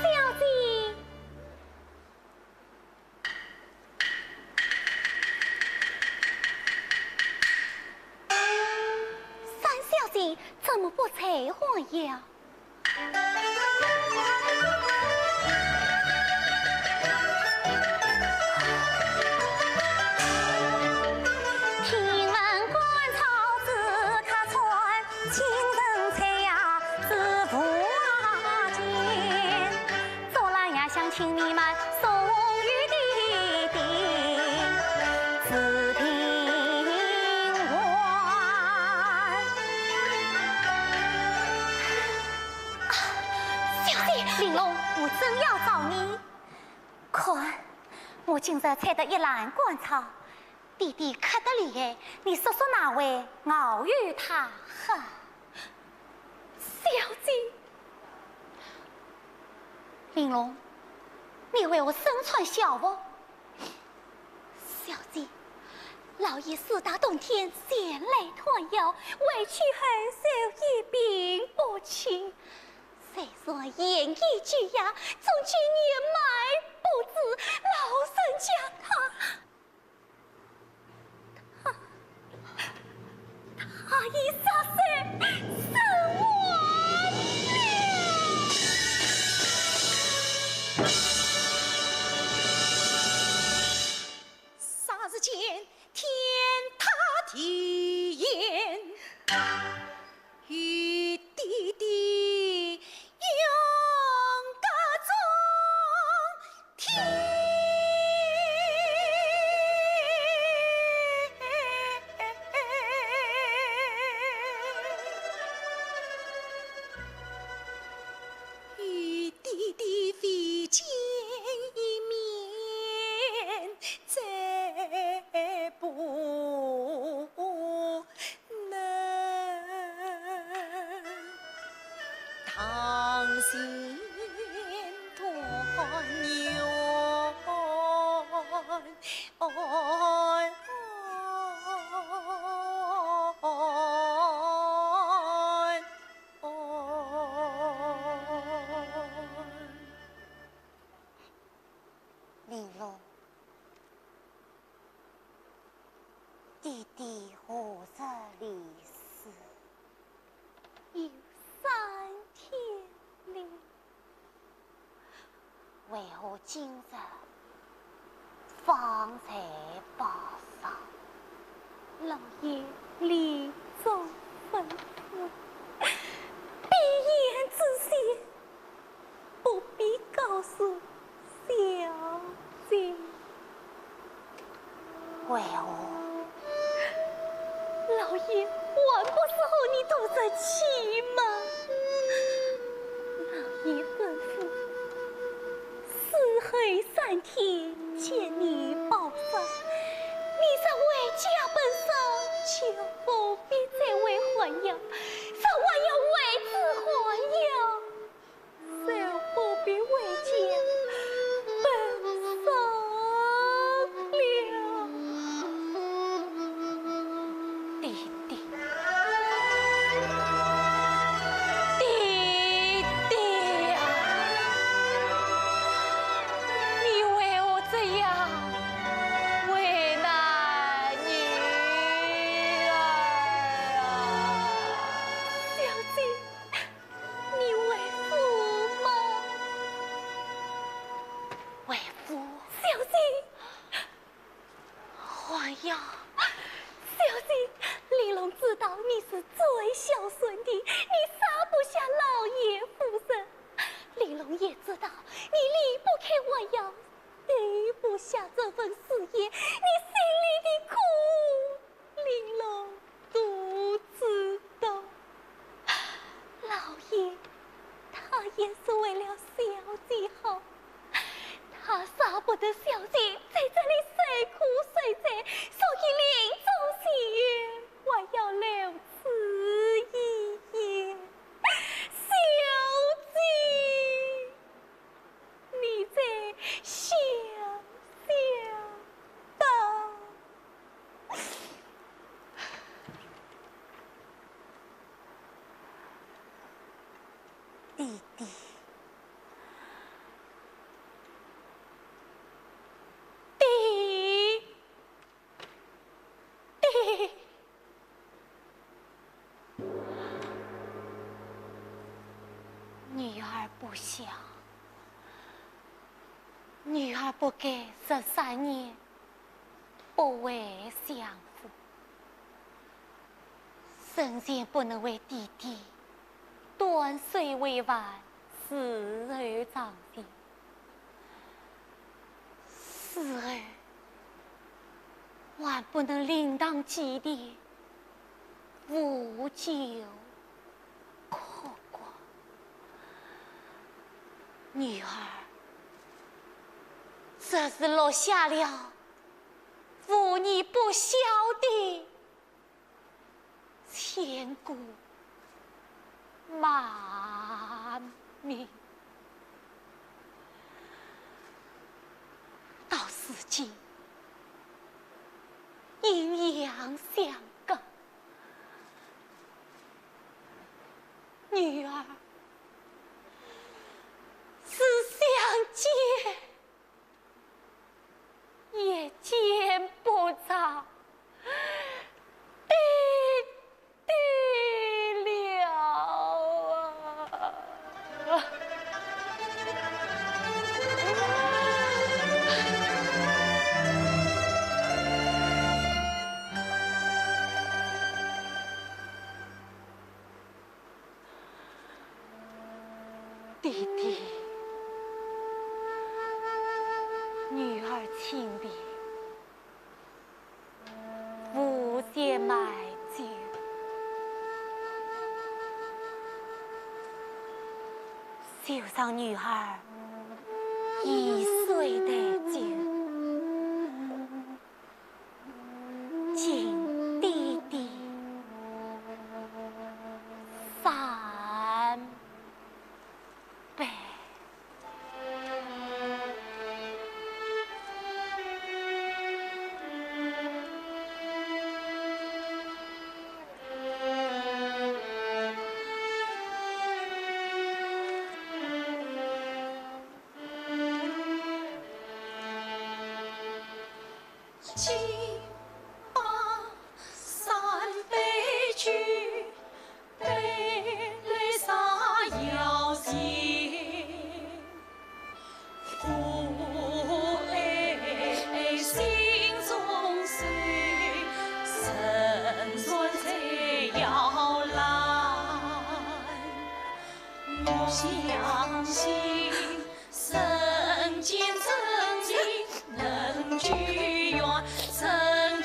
小姐。 三小姐怎么不在话呀？小姐，玲珑，我正要找你。看，我今日采得一篮甘草，爹爹渴得厉害，你速速拿回，熬与他喝。 小姐。玲珑，你为何身穿孝服？小姐，老爷四大冬天前来探药，为妻后受一病不轻。虽说言语巨哑，终究年迈不知，老人家他 他已杀身身亡了。霎时间，天塌地陷。 与爹爹永隔中天。与爹爹未见一面，再不 能。当心断冤。玲珑， 爹爹何日离世？有三天了。为何今日方才拜丧？爷李宗吩咐，闭眼之前不必告诉小姐。为何？老爷还不是和你赌这气吗？老爷吩咐，死后三天见你报丧，你若回家奔丧，就不必再回寒窑，若还要为子寒窑，就不必回家奔丧了。爹爹，爹爹啊，你为何这样为难女儿啊？小姐，你为父吗？为父。小姐，寒窑。小姐，玲珑知道你是最孝顺的，你舍不下老爷夫人。玲珑也知道你离不开寒窑，丢不下这份事业，你心里的苦，玲珑都知道。老爷，他也是为了小姐好，他舍不得小姐在这里受苦受罪，所以临终许愿，还要留此遗言。小姐，你再想想吧。爹爹，爹爹。 女儿不孝，女儿不该十三年不回相府。生前不能为爹爹端水喂饭，侍候床前。 死后还不能灵堂祭奠，无酒可光。女儿，这是落下了无你不孝的 千古骂名。到如今，阴阳相隔，女儿是想见 也见不着爹爹了啊！爹爹，女儿请便，无钱买酒，就让女儿以水代酒。 敬爹爹三杯。娘啊，想你。 娘啊，想你。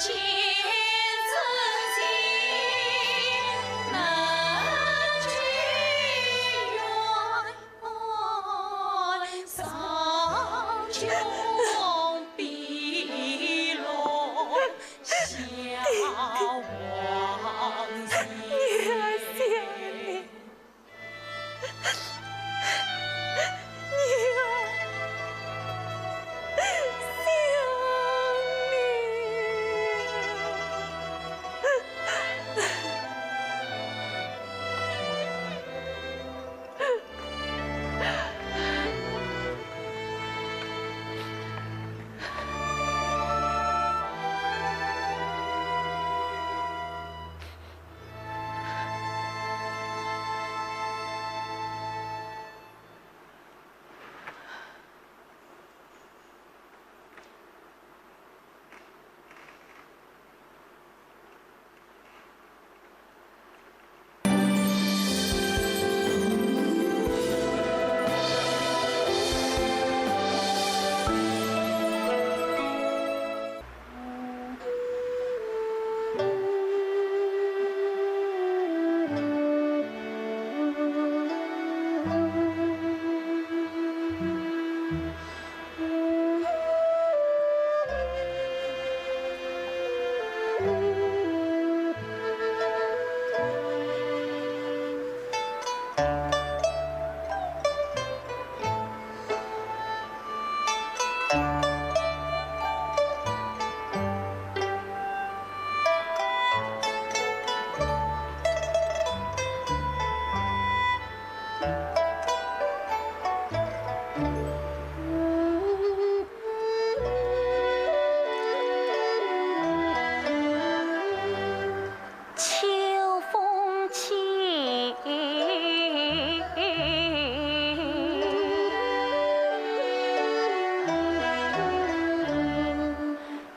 秋风起，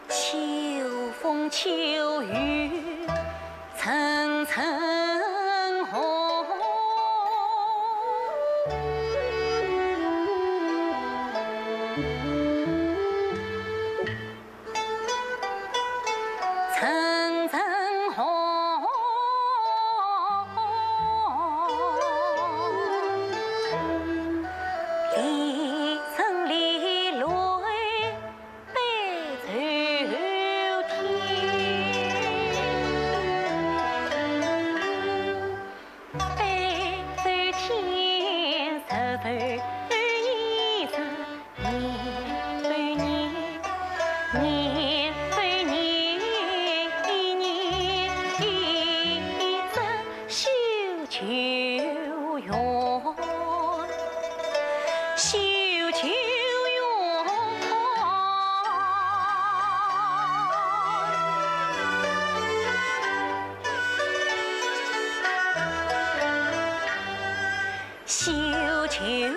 秋风秋雨层层红。 层层红，一层里泪杯愁添。 杯愁添，愁愁一场，念非念，念非念，念一场，休求远。 休求远。休求远，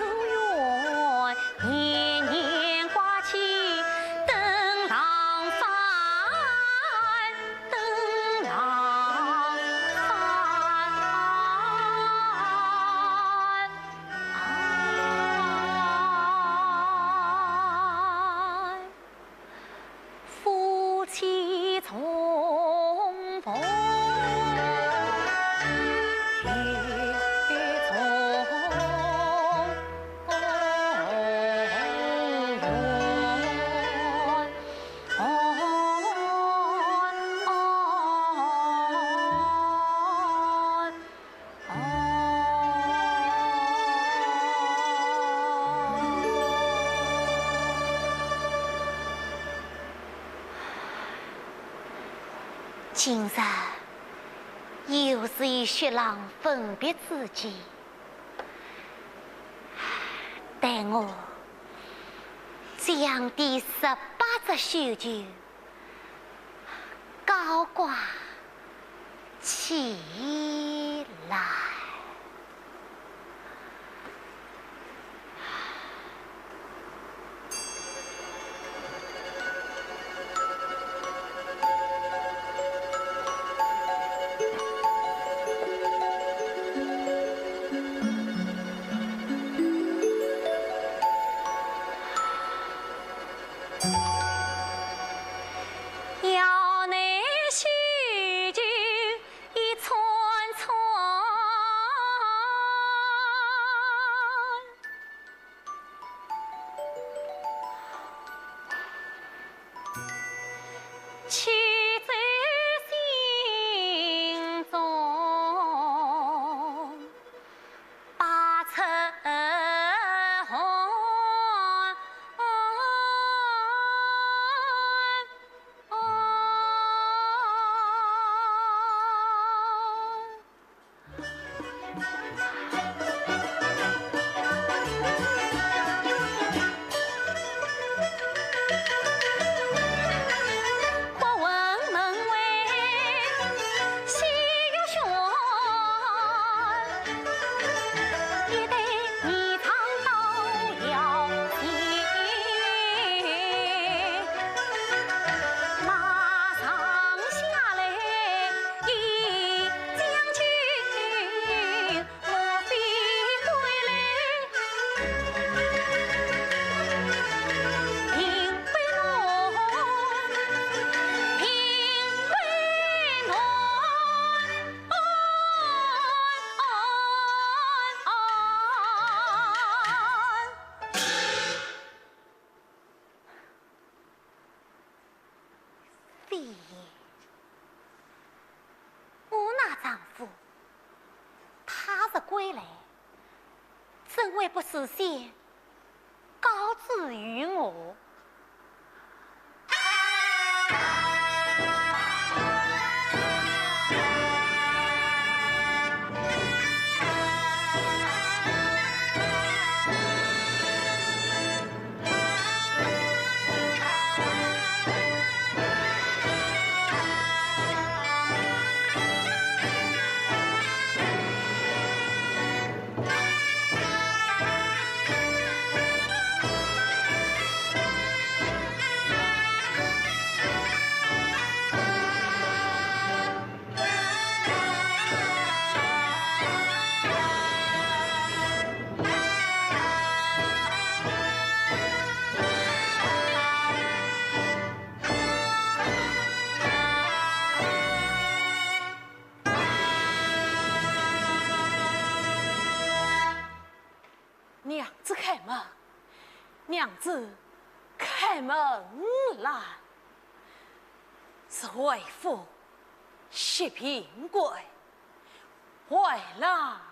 年年挂起灯籠翻，灯笼翻。 夫妻重逢又重逢。 今日又是与雪郎分别之际，待我将第十八只绣球 高挂起来。非也，我那丈夫，他日归来，怎会不事先告知于我？ 娘子开门，娘子开门啦！是为父薛平贵回来了。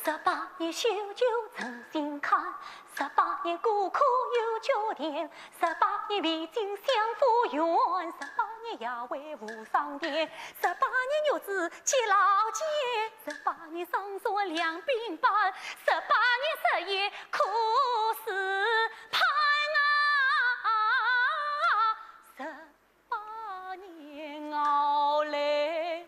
十八年修旧曾心开，十八年孤苦又觉甜，十八年未进享福缘，十八年夜回无商店，十八年月子结老茧，十八年霜雪两鬓斑，十八年日夜苦思盼啊，十八年熬来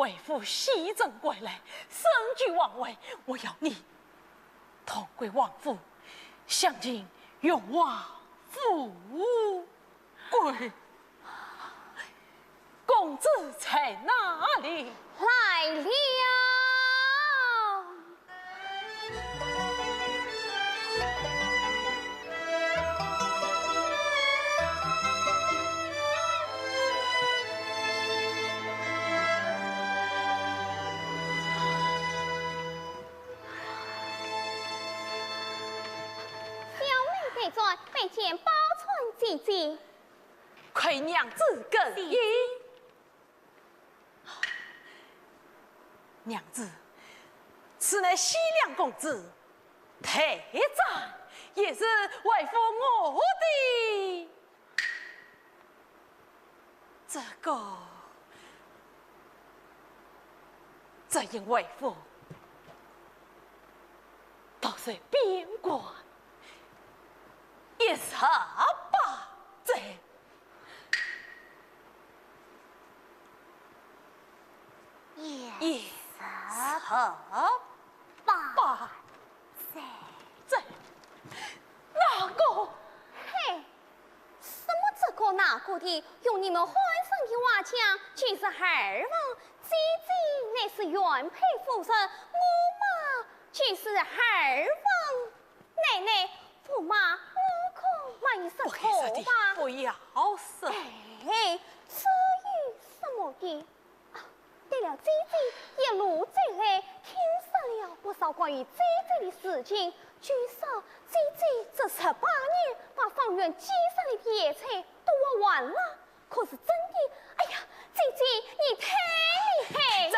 为父西征归来，身居王位，我要你同归王府，享尽荣华富贵。公子在哪里？来了。 小妹代转拜见宝钏姐姐。 快娘子更衣。娘子，此乃西凉公子，待转也是为父我的。这个，这因为父 逃出边关，一十八载。一十八载。这，那个？嘿，什么这个那个的？用你们汉人的话讲，就是二房。姐姐乃是原配夫人，我嘛就是二房。 奶奶，我嘛，我可没有说错吧？不要说。哎，这有什么的？啊，对了，姐姐一路走来，听说了不少关于姐姐的事情。据说姐姐这十八年把方圆几十里的野菜都挖完了，可是真的？哎呀，姐姐，你太厉害了！这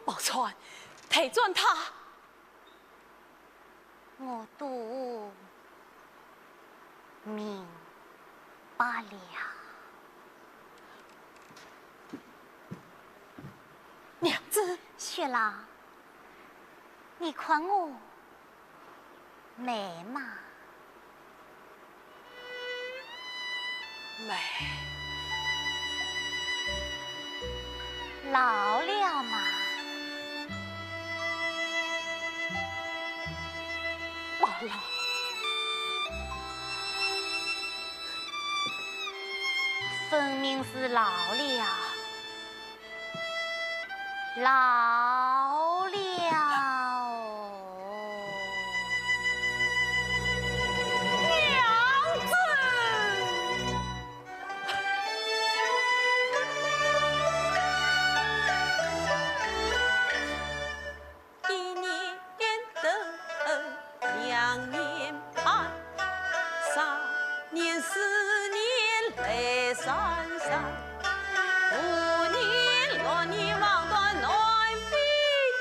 宝钏，待转他。 我都明白了。娘子。雪鸾，你看我美吗？ 美。老了吗？不老。分明是老了。 老了。娘子。一年等，两年 盼，三年四年来算算，五年六年望断难飞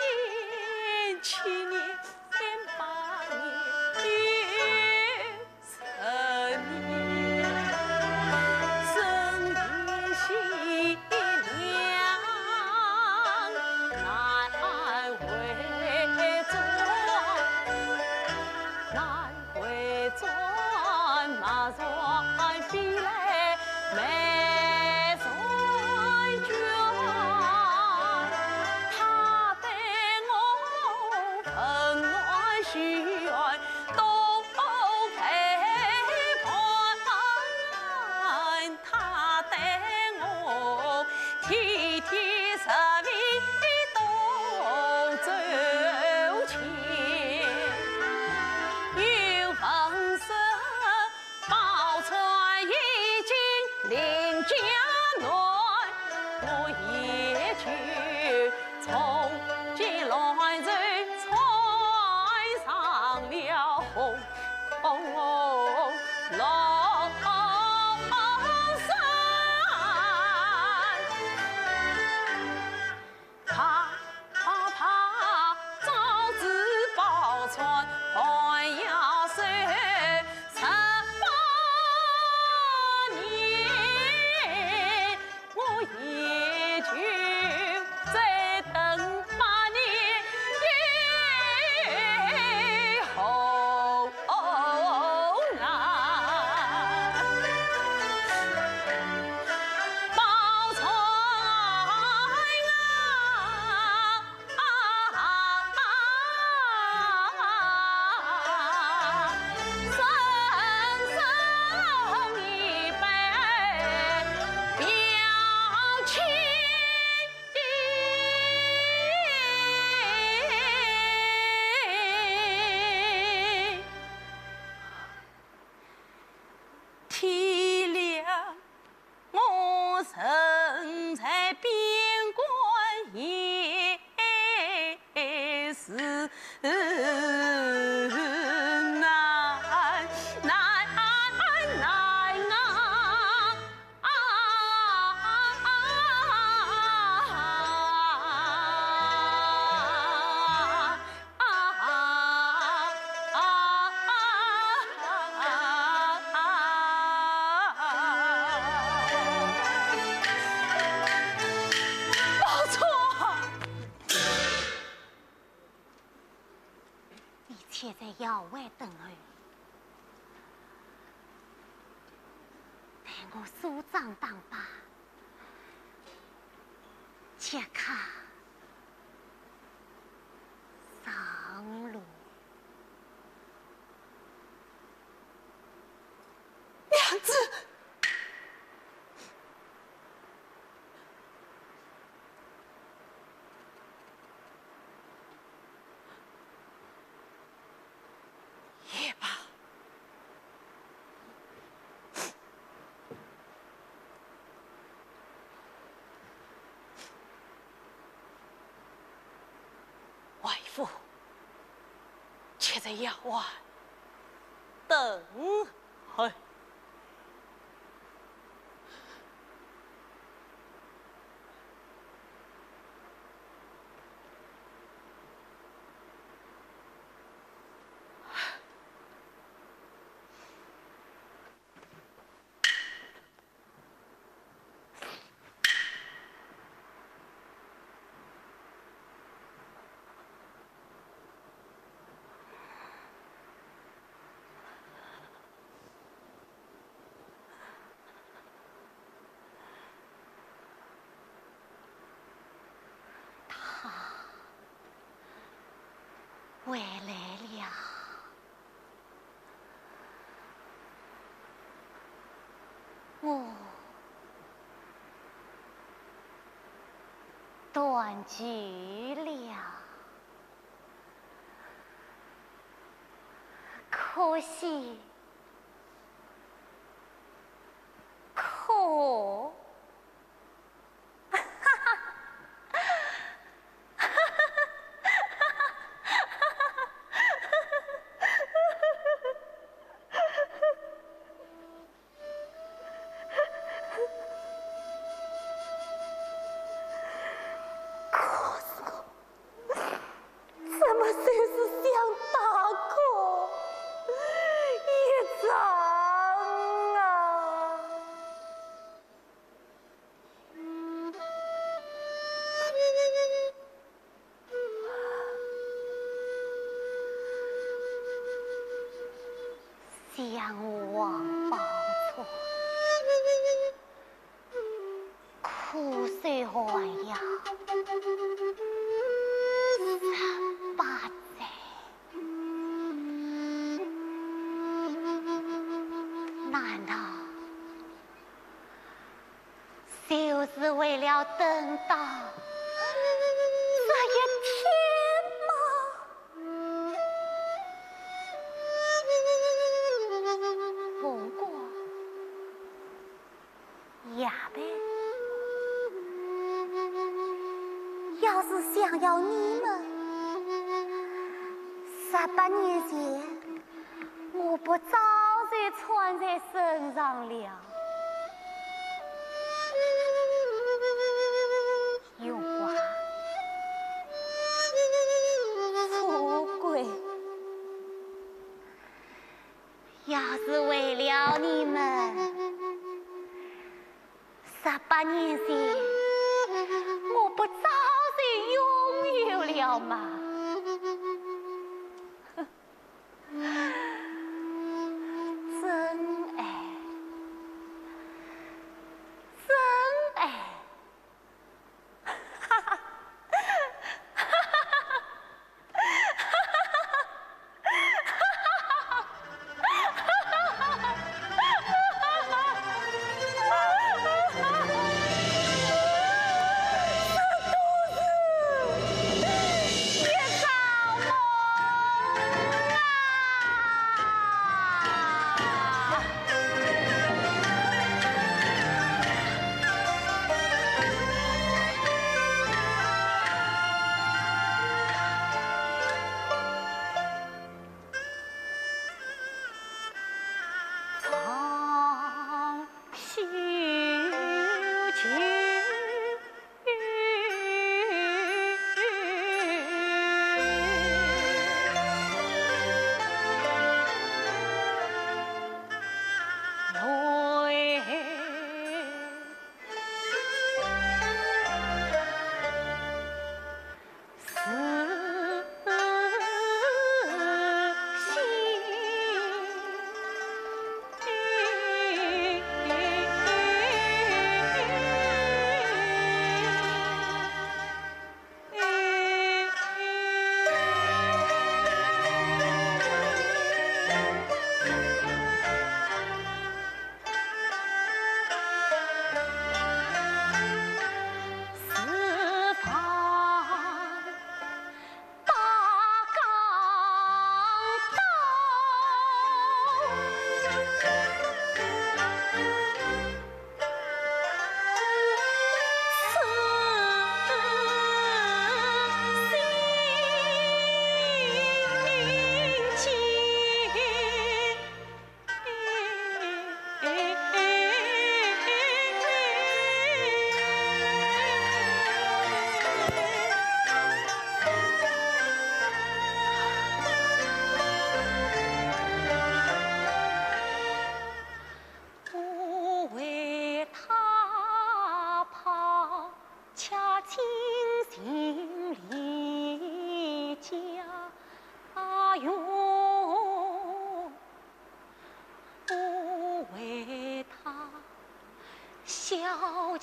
行，七年八年又十年，身体虚凉，难回转，难 回转马上飞来梅山君，他对我恩爱许愿都陪伴，他对我 天天日夜都周全，有风声宝钏已经临江南，我也就从京来，就穿上了红 红楼衫。现在要外等候，待我梳妆打扮，即刻上路。娘子！ 也罢。外父，且在衙外等候。 他回来了。 我断气了，可惜，可 可是我怎么就是想打个一仗啊？ 想我王宝钏，苦守寒窑十八载，难道 就是为了等到这一天吗？不过，也罢，要是想要你们，十八年前 我不早就穿在身上了。荣华，富贵，要是为了你们，十八年前我不早就拥有了吗？ 真爱，真爱。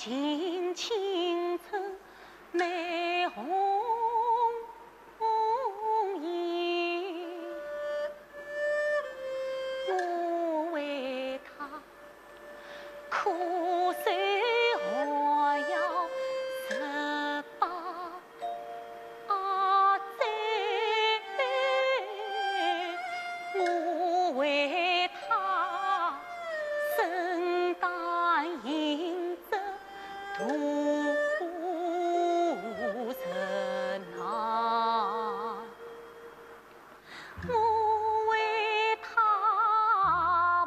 青青春美红颜，我为她苦守寒窑十八 啊，这我为她身担银锭镀银呐。 我为她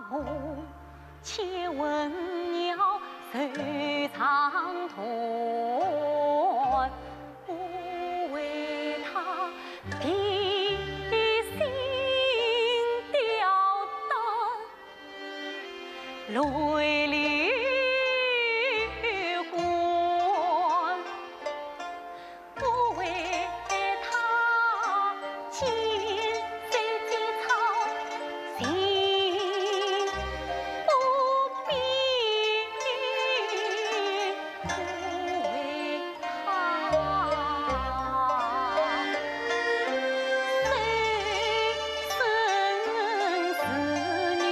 梦牵魂绕愁肠断，我为她提心吊胆，泪流干。 我为她千山千草寻不遍，我为她守身自愿。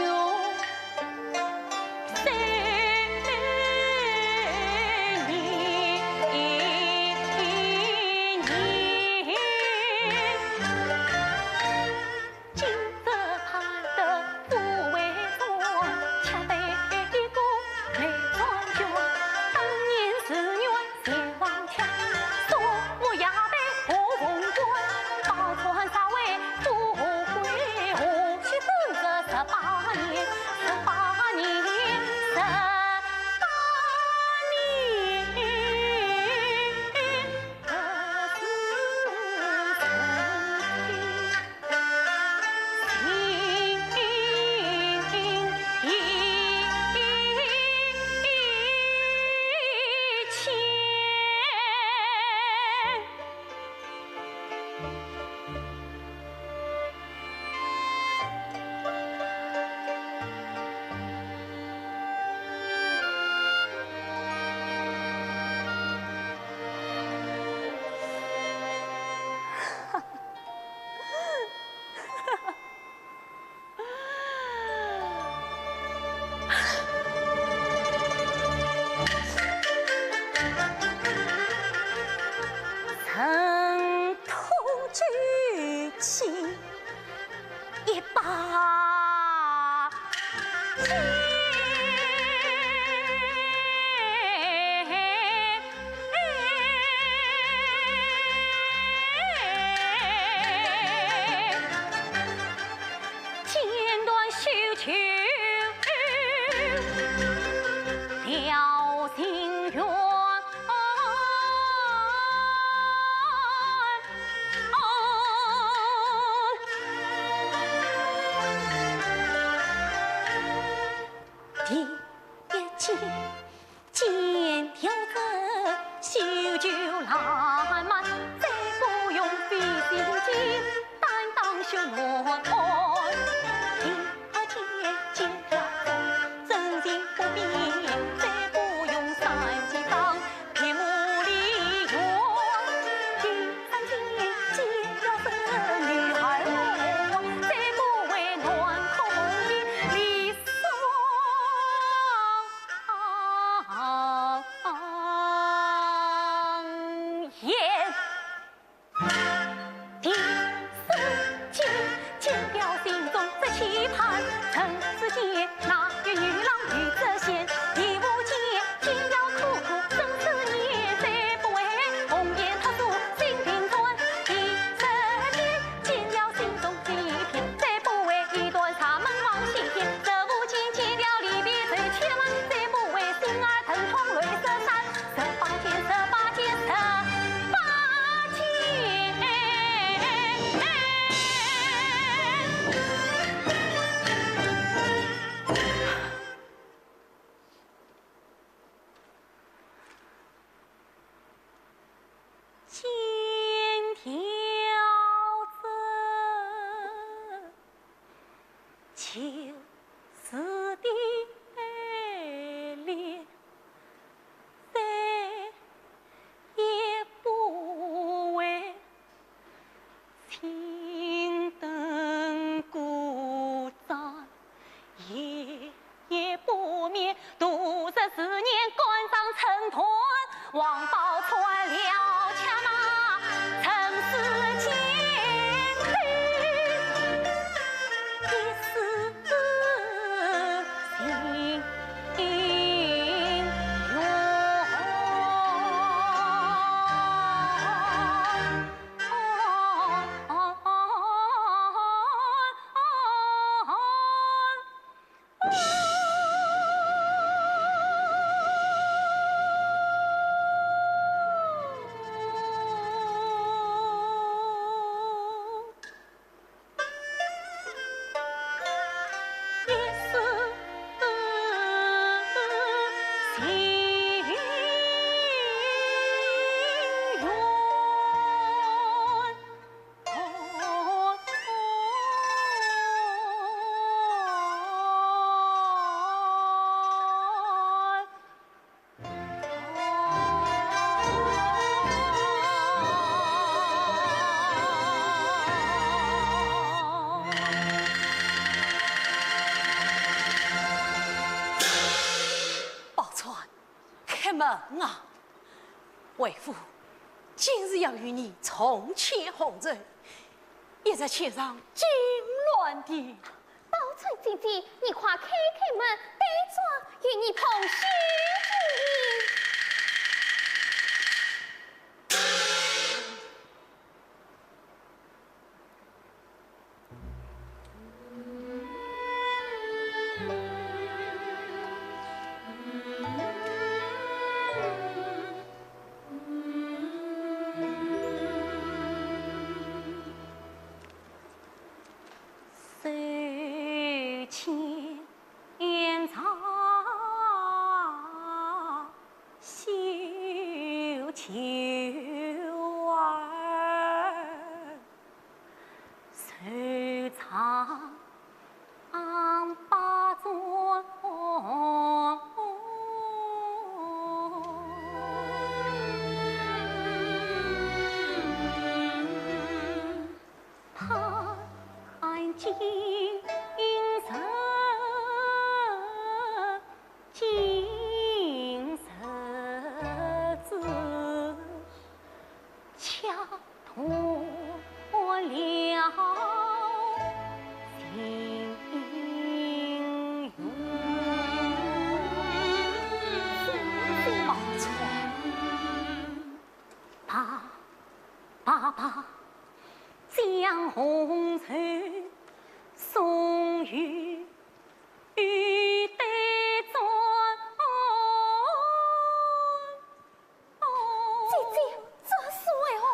沉痛至今一把剑。 第一剑，剑挑针，绣就烂漫，再不用费心机，单当绣罗袄。第二剑，剑挑针，针线不变，再不用三斤重， 劈木理圆。第三剑，剑挑针女儿红，再不为男哭红颜离双眼。 第四剑，剑挑心中最期盼，人世间哪有女郎有这仙？第五剑，剑挑苦苦生死念，再不为红颜托住心平川。第十剑，剑挑心中最一片，再不为一段沙门望西天。十五剑，剑挑离别最切问，再不为心儿疼痛泪湿衫。 十八剑，十八剑，十八剑。剑挑针，就是的脸。为父今日要与你重牵红烛，一日千上金銮殿。宝钗姐姐，你快开开门，待妆与你同喜。 姐姐，这是为何？